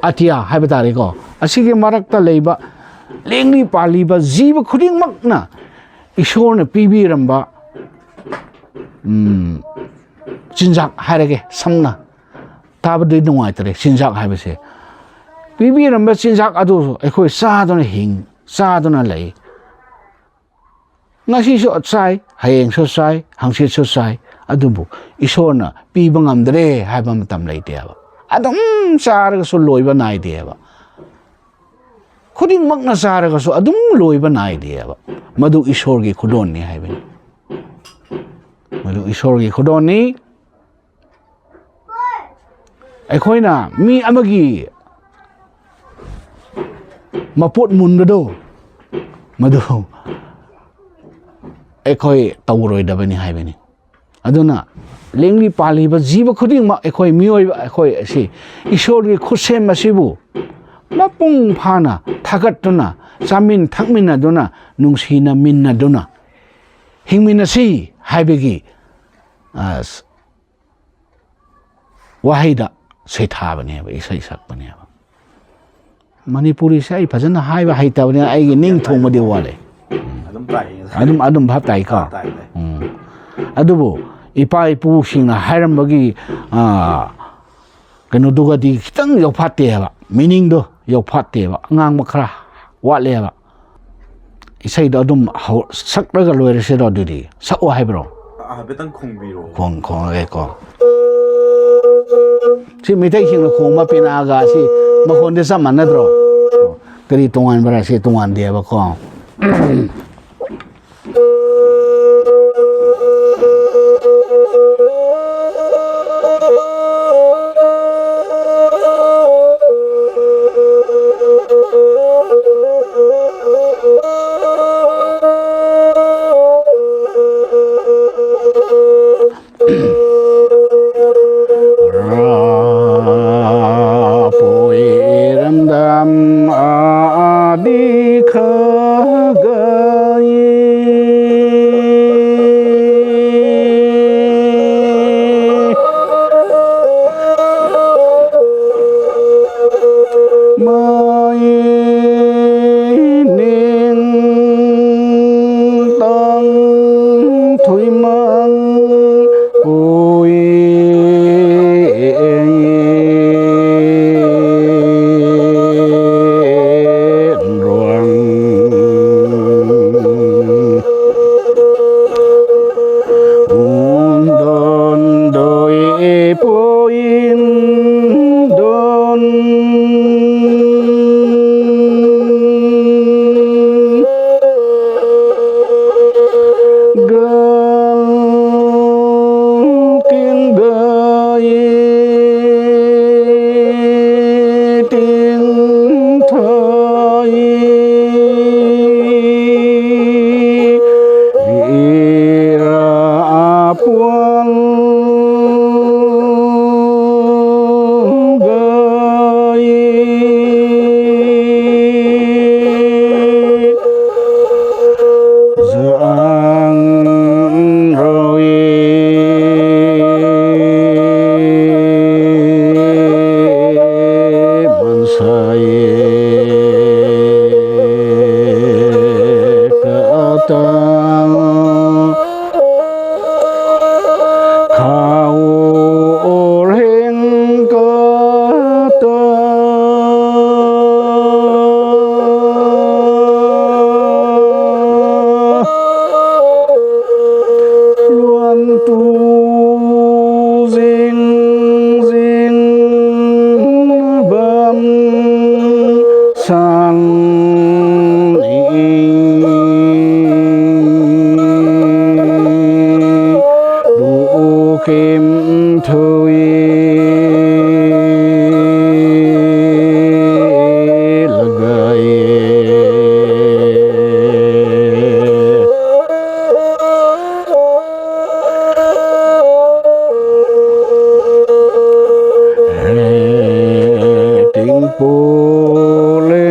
ꯑꯇꯤꯌꯥ ꯍꯥꯏꯕ ꯇꯥꯔꯦꯀꯣ, ꯑꯁꯤꯒꯤ ꯃꯔꯛꯇ ꯂꯩꯕ ꯂꯦꯡꯂꯤ ꯄꯥꯜꯂꯤꯕ ꯖꯤꯕ ꯈꯨꯗꯤꯡꯃꯛꯅ ꯏꯁꯣꯔꯅ ꯄꯤꯕꯤꯔꯝꯕ, ꯎꯝ, ꯆꯤꯟꯖꯥꯛ ꯍꯥꯏꯔꯒꯦ ꯁꯝꯅ, ꯇꯥꯕꯗꯤ ꯅꯨꯡꯉꯥꯏꯇ꯭ꯔꯦ, ꯆꯤꯟꯖꯥꯛ ꯍꯥꯏꯕꯁꯦ꯫ ꯄꯤꯕꯤꯔꯝꯕ ꯆꯤꯟꯖꯥꯛ ꯑꯗꯨ ꯑꯩꯈꯣꯏ ꯆꯥꯗꯨꯅ ꯍꯤꯡ-, ꯆꯥꯗꯨꯅ ꯂꯩ꯫ ꯉꯁꯤꯁꯨ ꯆꯥꯏ, ꯍꯌꯦꯡꯁꯨ ꯆꯥꯏ, ꯍꯪꯆꯤꯠꯁꯨ ꯆꯥꯏ, ꯑꯗꯨꯕꯨ ꯏꯁꯣꯔꯅ ꯄꯤꯕ ꯉꯝꯗ꯭ꯔꯦ ꯍꯥꯏꯕ ꯃꯇꯝ ꯂꯩꯇꯦꯕ꯫ ꯑꯗꯨꯝ ꯆꯥꯔꯒꯁꯨ ꯂꯣꯏꯕ ꯅꯥꯏꯗꯦꯕ꯫ ꯈꯨꯗꯤꯡꯃꯛꯅ ꯆꯥꯔꯒꯁꯨ ꯑꯗꯨꯝ ꯂꯣꯏꯕ ꯅꯥꯏꯗꯦꯕ꯫ ꯃꯗꯨ ꯏꯁꯣꯔꯒꯤ ꯈꯨꯗꯣꯜꯅꯤ ꯍꯥꯏꯕꯅꯤ꯫ ꯃꯗꯨ ꯏꯁꯣꯔꯒꯤ ꯈꯨꯗꯣꯜꯅꯤ꯫ ꯑꯩꯈꯣꯏꯅ ꯃꯤ ꯑꯃꯒꯤ ꯃꯄꯣꯠ ꯃꯨꯟꯕꯗꯣ, ꯃꯗꯨ ꯑꯩꯈꯣꯏ ꯇꯧꯔꯣꯏꯗꯕꯅꯤ ꯍꯥꯏꯕꯅꯤ꯫ ꯑꯗꯨꯅ ꯂꯦꯡꯂꯤ ꯄꯥꯜꯂꯤꯕ ꯖꯤꯕ ꯈꯨꯗꯤꯡꯃꯛ, ꯑꯩꯈꯣꯏ ꯃꯤꯑꯣꯏꯕ, ꯑꯩꯈꯣꯏ ꯑꯁꯤ ꯏꯁꯣꯔꯒꯤ ꯈꯨꯠꯁꯦꯝ ꯑꯁꯤꯕꯨ ꯃꯄꯨꯡ ꯐꯥꯅ ꯊꯥꯒꯠꯇꯨꯅ, ꯆꯥꯃꯤꯟ ꯊꯛꯃꯤꯟꯅꯗꯨꯅ, ꯅꯨꯡꯁꯤꯅꯃꯤꯟꯅꯗꯨꯅ ꯍꯤꯡꯃꯤꯟꯅꯁꯤ ꯍꯥꯏꯕꯒꯤ, ꯑ, ꯋꯥꯍꯩꯗ ꯁꯩꯊꯥꯕꯅꯦꯕ, ꯏꯁꯩ ꯁꯛꯄꯅꯦꯕ꯫ ꯃꯅꯤꯄꯨꯔꯤꯁꯦ ꯑꯩ ꯐꯖꯅ ꯍꯥꯏꯕ ꯍꯩꯇꯕꯅꯤꯅ ꯑꯩꯒꯤ ꯅꯤꯡ ꯊꯨꯡꯕꯗꯤ ꯋꯥꯠꯂꯦ꯫ ꯑꯗꯨꯝ ꯇꯥꯏ꯫ ꯑꯗꯨꯝ, ꯑꯗꯨꯝ ꯚꯥꯞ ꯇꯥꯏꯀꯣ? ꯇꯥꯏ, ꯇꯥꯏ꯫ ꯎꯝ꯫ ꯑꯗꯨꯕꯨ ꯏꯄꯥ ꯏꯄꯨꯁꯤꯡꯅ ꯍꯥꯏꯔꯝꯕꯒꯤ, ꯑꯥ, ꯀꯩꯅꯣꯗꯨꯒꯗꯤ ꯈꯤꯇꯪ ꯌꯧꯐꯥꯠꯇꯦ ꯍꯥꯏꯕ, ꯃꯤꯅꯤꯡꯗꯣ ꯌꯧꯐꯥꯠꯇꯦꯕ, ꯑꯉꯥꯡꯕ ꯈꯔ ꯋꯥꯠꯂꯦꯕ꯫ ꯏꯁꯩꯗꯣ ꯑꯗꯨꯝ ꯍꯧ-, ꯁꯛꯂꯒ ꯂꯣꯏꯔꯁꯤꯔꯣ ꯑꯗꯨꯗꯤ? ꯁꯛꯑꯣ ꯍꯥꯏꯕ꯭ꯔꯣ? ꯑ, ꯍꯥꯏꯐꯦꯠꯇꯪ ꯈꯣꯡꯕꯤꯔꯣ꯫ ꯈꯣꯡ-, ꯈꯣꯡꯉꯒꯦꯀꯣ꯫ ꯁꯤ ꯃꯩꯇꯩꯁꯤꯡꯅ ꯈꯣꯡꯕ ꯄꯦꯅꯥꯒ ꯁꯤ ꯃꯈꯣꯟꯗꯤ ꯆꯞ ꯃꯥꯟꯅꯗ꯭ꯔꯣ? ꯀꯔꯤ ꯇꯣꯉꯥꯟꯕ꯭ꯔꯥ? ꯁꯤ ꯇꯣꯉꯥꯟꯗꯦꯕꯀꯣ꯫ adi khagai. Mai ning tang thui mang pui ruang. Un don doi puin don. Gal kin gai tin thai ira apuang gai. Zang roi man sai ka ta khau reng ka ta. Luan tu zing zing bam sang ni du kim thui lagai. Ting pu le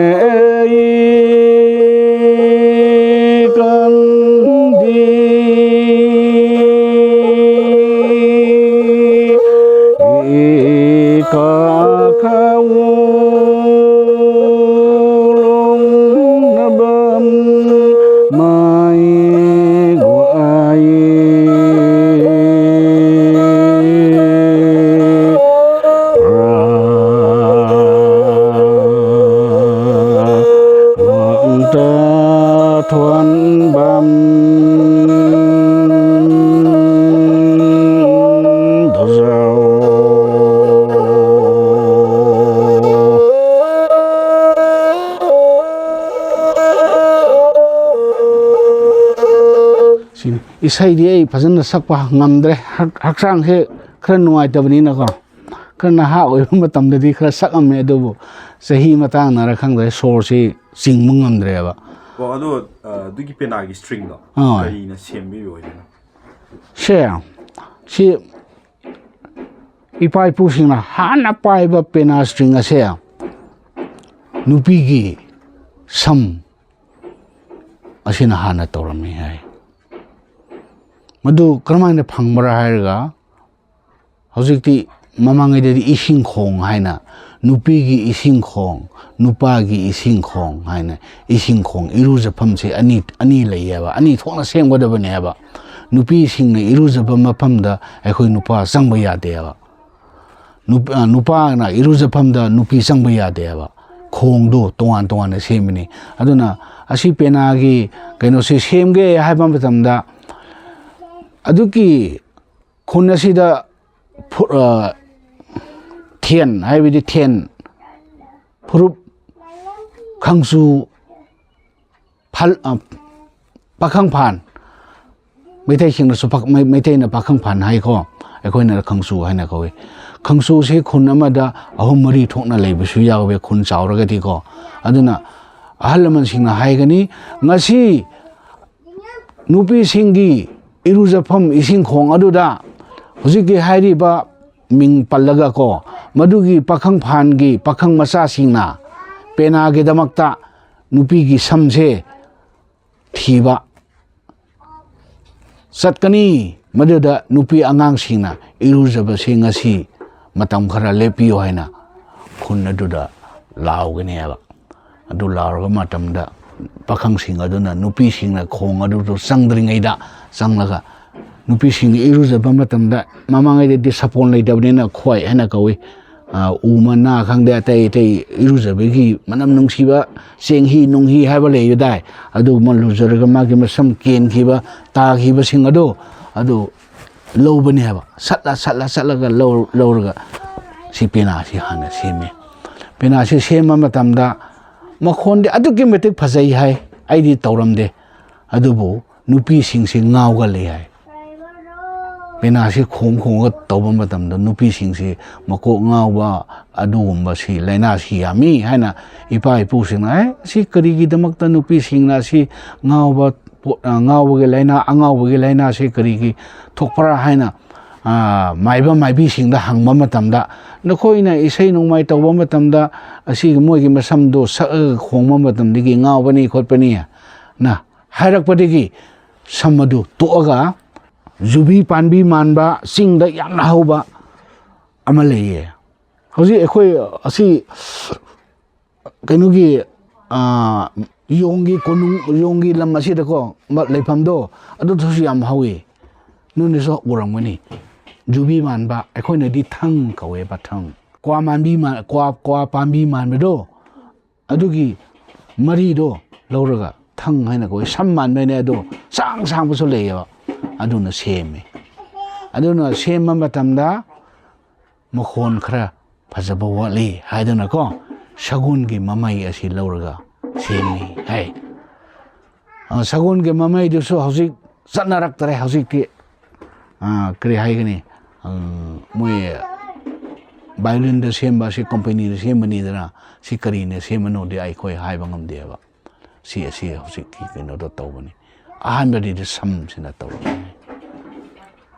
ꯁꯤꯅꯤ꯫ ꯏꯁꯩꯗꯤ ꯑꯩ ꯐꯖꯅ ꯁꯛꯄ ꯉꯝꯗ꯭ꯔꯦ꯫ ꯍꯛ-, ꯍꯛꯆꯥꯡꯁꯦ ꯈꯔ ꯅꯨꯡꯉꯥꯏꯇꯕꯅꯤꯅꯀꯣ꯫ ꯈꯔ ꯅꯍꯥ ꯑꯣꯏꯕ ꯃꯇꯝꯗꯗꯤ ꯈꯔ ꯁꯛꯑꯝꯃꯦ, ꯑꯗꯨꯕꯨ ꯆꯍꯤ ꯃꯇꯥꯡꯅꯔ ꯈꯪꯗ꯭ꯔꯦ, ꯁꯣꯔꯁꯤ ꯆꯤꯡꯕ ꯉꯝꯗ꯭ꯔꯦꯕ꯫ ꯑꯣ ꯑꯗꯣ ꯑ, ꯑꯗꯨꯒꯤ ꯄꯦꯅꯥꯒꯤ ꯁ꯭ꯇ꯭ꯔꯤꯡꯗꯣ ꯑꯥ꯫ ꯀꯔꯤꯅ ꯁꯦꯝꯕꯤꯕ ꯑꯣꯏꯗꯣꯏꯅꯣ? ꯁꯦ, ꯁꯤ ꯏꯄꯥ ꯏꯄꯨꯁꯤꯡꯅ ꯍꯥꯟꯅ ꯄꯥꯏꯕ ꯄꯦꯅꯥ ꯁ꯭ꯇ꯭ꯔꯤꯡ ꯑꯁꯦ ꯅꯨꯄꯤꯒꯤ ꯁꯝ ꯑꯁꯤꯅ ꯍꯥꯟꯅ ꯇꯧꯔꯝꯃꯤ ꯍꯥꯏ꯫ ꯃꯗꯨ ꯀꯔꯝꯍꯥꯏꯅ ꯐꯪꯕ꯭ꯔꯥ ꯍꯥꯏꯔꯒ, ꯍꯧꯖꯤꯛꯇꯤ, ꯃꯃꯥꯡꯉꯩꯗꯗꯤ ꯏꯁꯤꯡ ꯈꯣꯡ ꯍꯥꯏꯅ, ꯅꯨꯄꯤꯒꯤ ꯏꯁꯤꯡ ꯈꯣꯡ, ꯅꯨꯄꯥꯒꯤ ꯏꯁꯤꯡ ꯈꯣꯡ ꯍꯥꯏꯅ, ꯏꯁꯤꯡ ꯈꯣꯡ ꯏꯔꯨꯖꯐꯝꯁꯦ ꯑꯅꯤ, ꯑꯅꯤ ꯂꯩꯌꯦꯕ, ꯑꯅꯤ ꯊꯣꯛꯅ ꯁꯦꯝꯒꯗꯕꯅꯦꯕ꯫ ꯅꯨꯄꯤꯁꯤꯡꯅ ꯏꯔꯨꯖꯕ ꯃꯐꯝꯗ ꯑꯩꯈꯣꯏ ꯅꯨꯄꯥ ꯆꯪꯕ ꯌꯥꯗꯦꯕ꯫ ꯅꯨꯞ-, ꯑ, ꯅꯨꯄꯥꯅ ꯏꯔꯨꯖꯐꯝꯗ ꯅꯨꯄꯤ ꯆꯪꯕ ꯌꯥꯗꯦꯕ꯫ ꯈꯣꯡꯗꯣ ꯇꯣꯉꯥꯟ ꯇꯣꯉꯥꯟꯅ ꯁꯦꯝꯕꯅꯤ꯫ ꯑꯗꯨꯅ ꯑꯁꯤ ꯄꯦꯅꯥꯒꯤ ꯀꯩꯅꯣꯁꯦ ꯁꯦꯝꯒꯦ ꯍꯥꯏꯕ ꯃꯇꯝꯗ, ꯑꯗꯨꯒꯤ ꯈꯨꯟ ꯑꯁꯤꯗ ꯐꯨ-, ꯑ, ꯊꯦꯟ, ꯍꯥꯏꯕꯗꯤ ꯊꯦꯟ, ꯐꯨꯔꯨꯞ, ꯈꯪꯆꯨ, ꯐꯜ-, ꯑ, ꯄꯥꯈꯪꯐꯥꯟ, ꯃꯩꯇꯩꯁꯤꯡꯅꯁꯨ ꯄꯥꯛ-, ꯃꯩ-, ꯃꯩꯇꯩꯅ ꯄꯥꯈꯪꯐꯥꯟ ꯍꯥꯏꯀꯣ, ꯑꯩꯈꯣꯏꯅ ꯈꯪꯆꯨ ꯍꯥꯏꯅ ꯀꯧꯏ꯫ ꯈꯪꯆꯨꯁꯤ ꯈꯨꯟ ꯑꯃꯗ ꯑꯍꯨꯝ ꯃꯔꯤ ꯊꯣꯛꯅ ꯂꯩꯕꯁꯨ ꯌꯥꯎꯋꯦ, ꯈꯨꯟ ꯆꯥꯎꯔꯒꯗꯤꯀꯣ꯫ ꯑꯗꯨꯅ ꯑꯍꯜ ꯂꯃꯟꯁꯤꯡꯅ ꯍꯥꯏꯒꯅꯤ, ꯉꯁꯤ ꯅꯨꯄꯤꯁꯤꯡꯒꯤ ꯏꯔꯨꯖꯐꯝ ꯏꯁꯤꯡ ꯈꯣꯡ ꯑꯗꯨꯗ ꯍꯧꯖꯤꯛꯀꯤ ꯍꯥꯏꯔꯤꯕ ꯃꯤꯡ ꯄꯜꯂꯒ ꯀꯣ, ꯃꯗꯨꯒꯤ ꯄꯥꯈꯪ ꯐꯥꯟꯒꯤ ꯄꯥꯈꯪ ꯃꯆꯥꯁꯤꯡꯅ ꯄꯦꯅꯥꯒꯤꯗꯃꯛꯇ ꯅꯨꯄꯤꯒꯤ ꯁꯝꯁꯦ ꯊꯤꯕ ꯆꯠꯀꯅꯤ꯫ ꯃꯗꯨꯗ ꯅꯨꯄꯤ ꯑꯉꯥꯡꯁꯤꯡꯅ ꯏꯔꯨꯖꯕꯁꯦ ꯉꯁꯤ ꯃꯇꯝ ꯈꯔ ꯂꯦꯞꯄꯤꯌꯨ ꯍꯥꯏꯅ ꯈꯨꯟ ꯑꯗꯨꯗ ꯂꯥꯎꯒꯅꯦꯕ꯫ ꯑꯗꯨ ꯂꯥꯎꯔꯕ ꯃꯇꯝꯗ ꯄꯥꯈꯪꯁꯤꯡ ꯑꯗꯨꯅ ꯅꯨꯄꯤꯁꯤꯡꯅ ꯈꯣꯡ ꯑꯗꯨꯗꯨ ꯆꯪꯗ꯭ꯔꯤꯉꯩꯗ ꯆꯪꯂꯒ, ꯅꯨꯄꯤꯁꯤꯡ ꯏꯔꯨꯖꯕ ꯃꯇꯝꯗ, ꯃꯃꯥꯡꯉꯩꯗꯗꯤ ꯁꯥꯄꯣꯟ ꯂꯩꯇꯕꯅꯤꯅ ꯈ꯭ꯋꯥꯏ ꯍꯥꯏꯅ ꯀꯧꯏ, ꯑ, ꯎ ꯃꯅꯥ ꯈꯪꯗꯦ, ꯑꯇꯩ ꯑꯇꯩ ꯏꯔꯨꯖꯕꯒꯤ ꯃꯅꯝ ꯅꯨꯡꯁꯤꯕ ꯆꯦꯡꯍꯤ ꯅꯨꯡꯍꯤ ꯍꯥꯏꯕ ꯂꯩꯕꯗꯥꯏ, ꯑꯗꯨꯒꯨꯝꯕ ꯂꯨꯖꯔꯒ ꯃꯥꯒꯤ ꯃꯁꯝ ꯀꯦꯟꯈꯤꯕ, ꯇꯥꯈꯤꯕꯁꯤꯡ ꯑꯗꯣ, ꯑꯗꯨ ꯂꯧꯕꯅꯦ ꯍꯥꯏꯕ꯫ ꯁꯠꯂ ꯁꯠꯂ ꯁꯠꯂꯒ ꯂꯧ-, ꯂꯧꯔꯒ ꯁꯤ ꯄꯦꯅꯥꯁꯤ ꯍꯥꯟꯅ ꯁꯦꯝꯃꯦ꯫ ꯄꯦꯅꯥꯁꯤ ꯁꯦꯝꯕ ꯃꯇꯝꯗ ꯃꯈꯣꯟꯗꯤ ꯑꯗꯨꯛꯀꯤ ꯃꯇꯤꯛ ꯐꯖꯩ ꯍꯥꯏ, ꯑꯩꯗꯤ ꯇꯧꯔꯝꯗꯦ꯫ ꯑꯗꯨꯕꯨ ꯅꯨꯄꯤꯁꯤꯡꯁꯤ ꯉꯥꯎꯒꯜꯂꯤ ꯍꯥꯏ꯫ ꯄꯦꯅꯥꯁꯤ ꯈꯣꯡ ꯈꯣꯡꯉꯒ ꯇꯧꯕ ꯃꯇꯝꯗ ꯅꯨꯄꯤꯁꯤꯡꯁꯤ ꯃꯀꯣꯛ ꯉꯥꯎꯕ, ꯑꯗꯨꯒꯨꯝꯕꯁꯤ ꯂꯥꯏꯅꯥꯁꯤ ꯌꯥꯝꯃꯤ ꯍꯥꯏꯅ ꯏꯄꯥ ꯏꯄꯨꯁꯤꯡꯅ, "ꯑꯦ, ꯁꯤ ꯀꯔꯤꯒꯤꯗꯃꯛꯇ ꯅꯨꯄꯤꯁꯤꯡꯅ ꯁꯤ ꯉꯥꯎꯕ ꯄꯣꯠ-, ꯑ, ꯉꯥꯎꯕꯒꯤ ꯂꯥꯏꯅꯥ, ꯑꯉꯥꯎꯕꯒꯤ ꯂꯥꯏꯅꯥꯁꯤ ꯀꯔꯤꯒꯤ ꯊꯣꯛꯄ꯭ꯔꯥ?" ꯍꯥꯏꯅ, ꯑ, ꯃꯥꯏꯕ ꯃꯥꯏꯕꯤꯁꯤꯡꯗ ꯍꯪꯕ ꯃꯇꯝꯗ, "ꯅꯈꯣꯏꯅ ꯏꯁꯩ ꯅꯣꯡꯃꯥꯏ ꯇꯧꯕ ꯃꯇꯝꯗ ꯑꯁꯤꯒꯤ ꯃꯣꯏꯒꯤ ꯃꯁꯝꯗꯣ ꯁꯛꯑꯒ ꯈꯣꯡꯕ ꯃꯇꯝꯗꯒꯤ ꯉꯥꯎꯕꯅꯤ ꯈꯣꯠꯄꯅꯤ" ꯅ ꯍꯥꯏꯔꯛꯄꯗꯒꯤ ꯁꯝ ꯑꯗꯨ ꯇꯣꯛꯑꯒ ꯖꯨꯕꯤ ꯄꯥꯝꯕꯤ ꯃꯥꯟꯕ ꯆꯤꯡꯗ ꯌꯥꯝꯅ ꯍꯧꯕ ꯑꯃ ꯂꯩꯌꯦ꯫ ꯍꯧꯖꯤꯛ ꯑꯩꯈꯣꯏ ꯑꯁꯤ ꯀꯩꯅꯣꯒꯤ, ꯑꯥ, ꯌꯣꯡꯒꯤ ꯀꯣꯅꯨꯡ, ꯌꯣꯡꯒꯤ ꯂꯝ ꯑꯁꯤꯗꯀꯣ, ꯃ-, ꯂꯩꯐꯝꯗꯣ, ꯑꯗꯨꯗꯁꯨ ꯌꯥꯝ ꯍꯧꯋꯤ꯫ ꯅꯣꯏꯅꯁꯨ ꯎꯔꯝꯒꯅꯤ꯫ ꯖꯨꯕꯤ ꯃꯥꯟꯕ, ꯑꯩꯈꯣꯏꯅꯗꯤ ꯊꯪ ꯀꯧꯋꯦꯕ, ꯊꯪ꯫ ꯀ꯭ꯋꯥ ꯃꯥꯟꯕꯤ ꯃꯥ-, ꯀ꯭ꯋꯥ, ꯀ꯭ꯋꯥ ꯄꯥꯝꯕꯤ ꯃꯥꯟꯕꯗꯣ, ꯑꯗꯨꯒꯤ ꯃꯔꯤꯗꯣ ꯂꯧꯔꯒ ꯊꯪ ꯍꯥꯏꯅ ꯀꯧꯋꯦ꯫ ꯁꯝ ꯃꯥꯟꯕꯅꯦ ꯑꯗꯣ, ꯁꯥꯡ ꯁꯥꯡꯕꯁꯨ ꯂꯩꯌꯦꯕ꯫ ꯑꯗꯨꯅ ꯁꯦꯝꯃꯦ꯫ ꯑꯗꯨꯅ ꯁꯦꯝꯕ ꯃꯇꯝꯗ ꯃꯈꯣꯟ ꯈꯔ ꯐꯖꯕ ꯋꯥꯠꯂꯤ ꯍꯥꯏꯗꯨꯅꯀꯣ, ꯁꯒꯣꯜꯒꯤ ꯃꯃꯩ ꯑꯁꯤ ꯂꯧꯔꯒ ꯁꯦꯝꯃꯤ ꯍꯥꯏ꯫ ꯑ, ꯁꯒꯣꯜꯒꯤ ꯃꯃꯩꯗꯨꯁꯨ ꯍꯧꯖꯤꯛ ꯆꯠꯅꯔꯛꯇꯔꯦ꯫ ꯍꯧꯖꯤꯛꯇꯤ, ꯑ, ꯀꯔꯤ ꯍꯥꯏꯒꯅꯤ, ꯑ, ꯃꯣꯏ ꯚꯥꯏꯑꯣꯂꯤꯟꯗ ꯁꯦꯝꯕ ꯑꯁꯤ ꯀꯝꯄꯦꯅꯤꯗ ꯁꯦꯝꯕꯅꯤꯗꯅ, ꯁꯤ ꯀꯔꯤꯅ ꯁꯦꯝꯕꯅꯣꯗꯤ ꯑꯩꯈꯣꯏ ꯍꯥꯏꯕ ꯉꯝꯗꯦꯕ꯫ ꯁꯤ ꯑꯁꯤ ꯍꯧꯖꯤꯛꯀꯤ ꯀꯩꯅꯣꯗ ꯇꯧꯕꯅꯤ꯫ ꯑꯍꯥꯟꯕꯗꯗꯤ ꯁꯝꯁꯤꯅ ꯇꯧꯔꯛꯄꯅꯤ꯫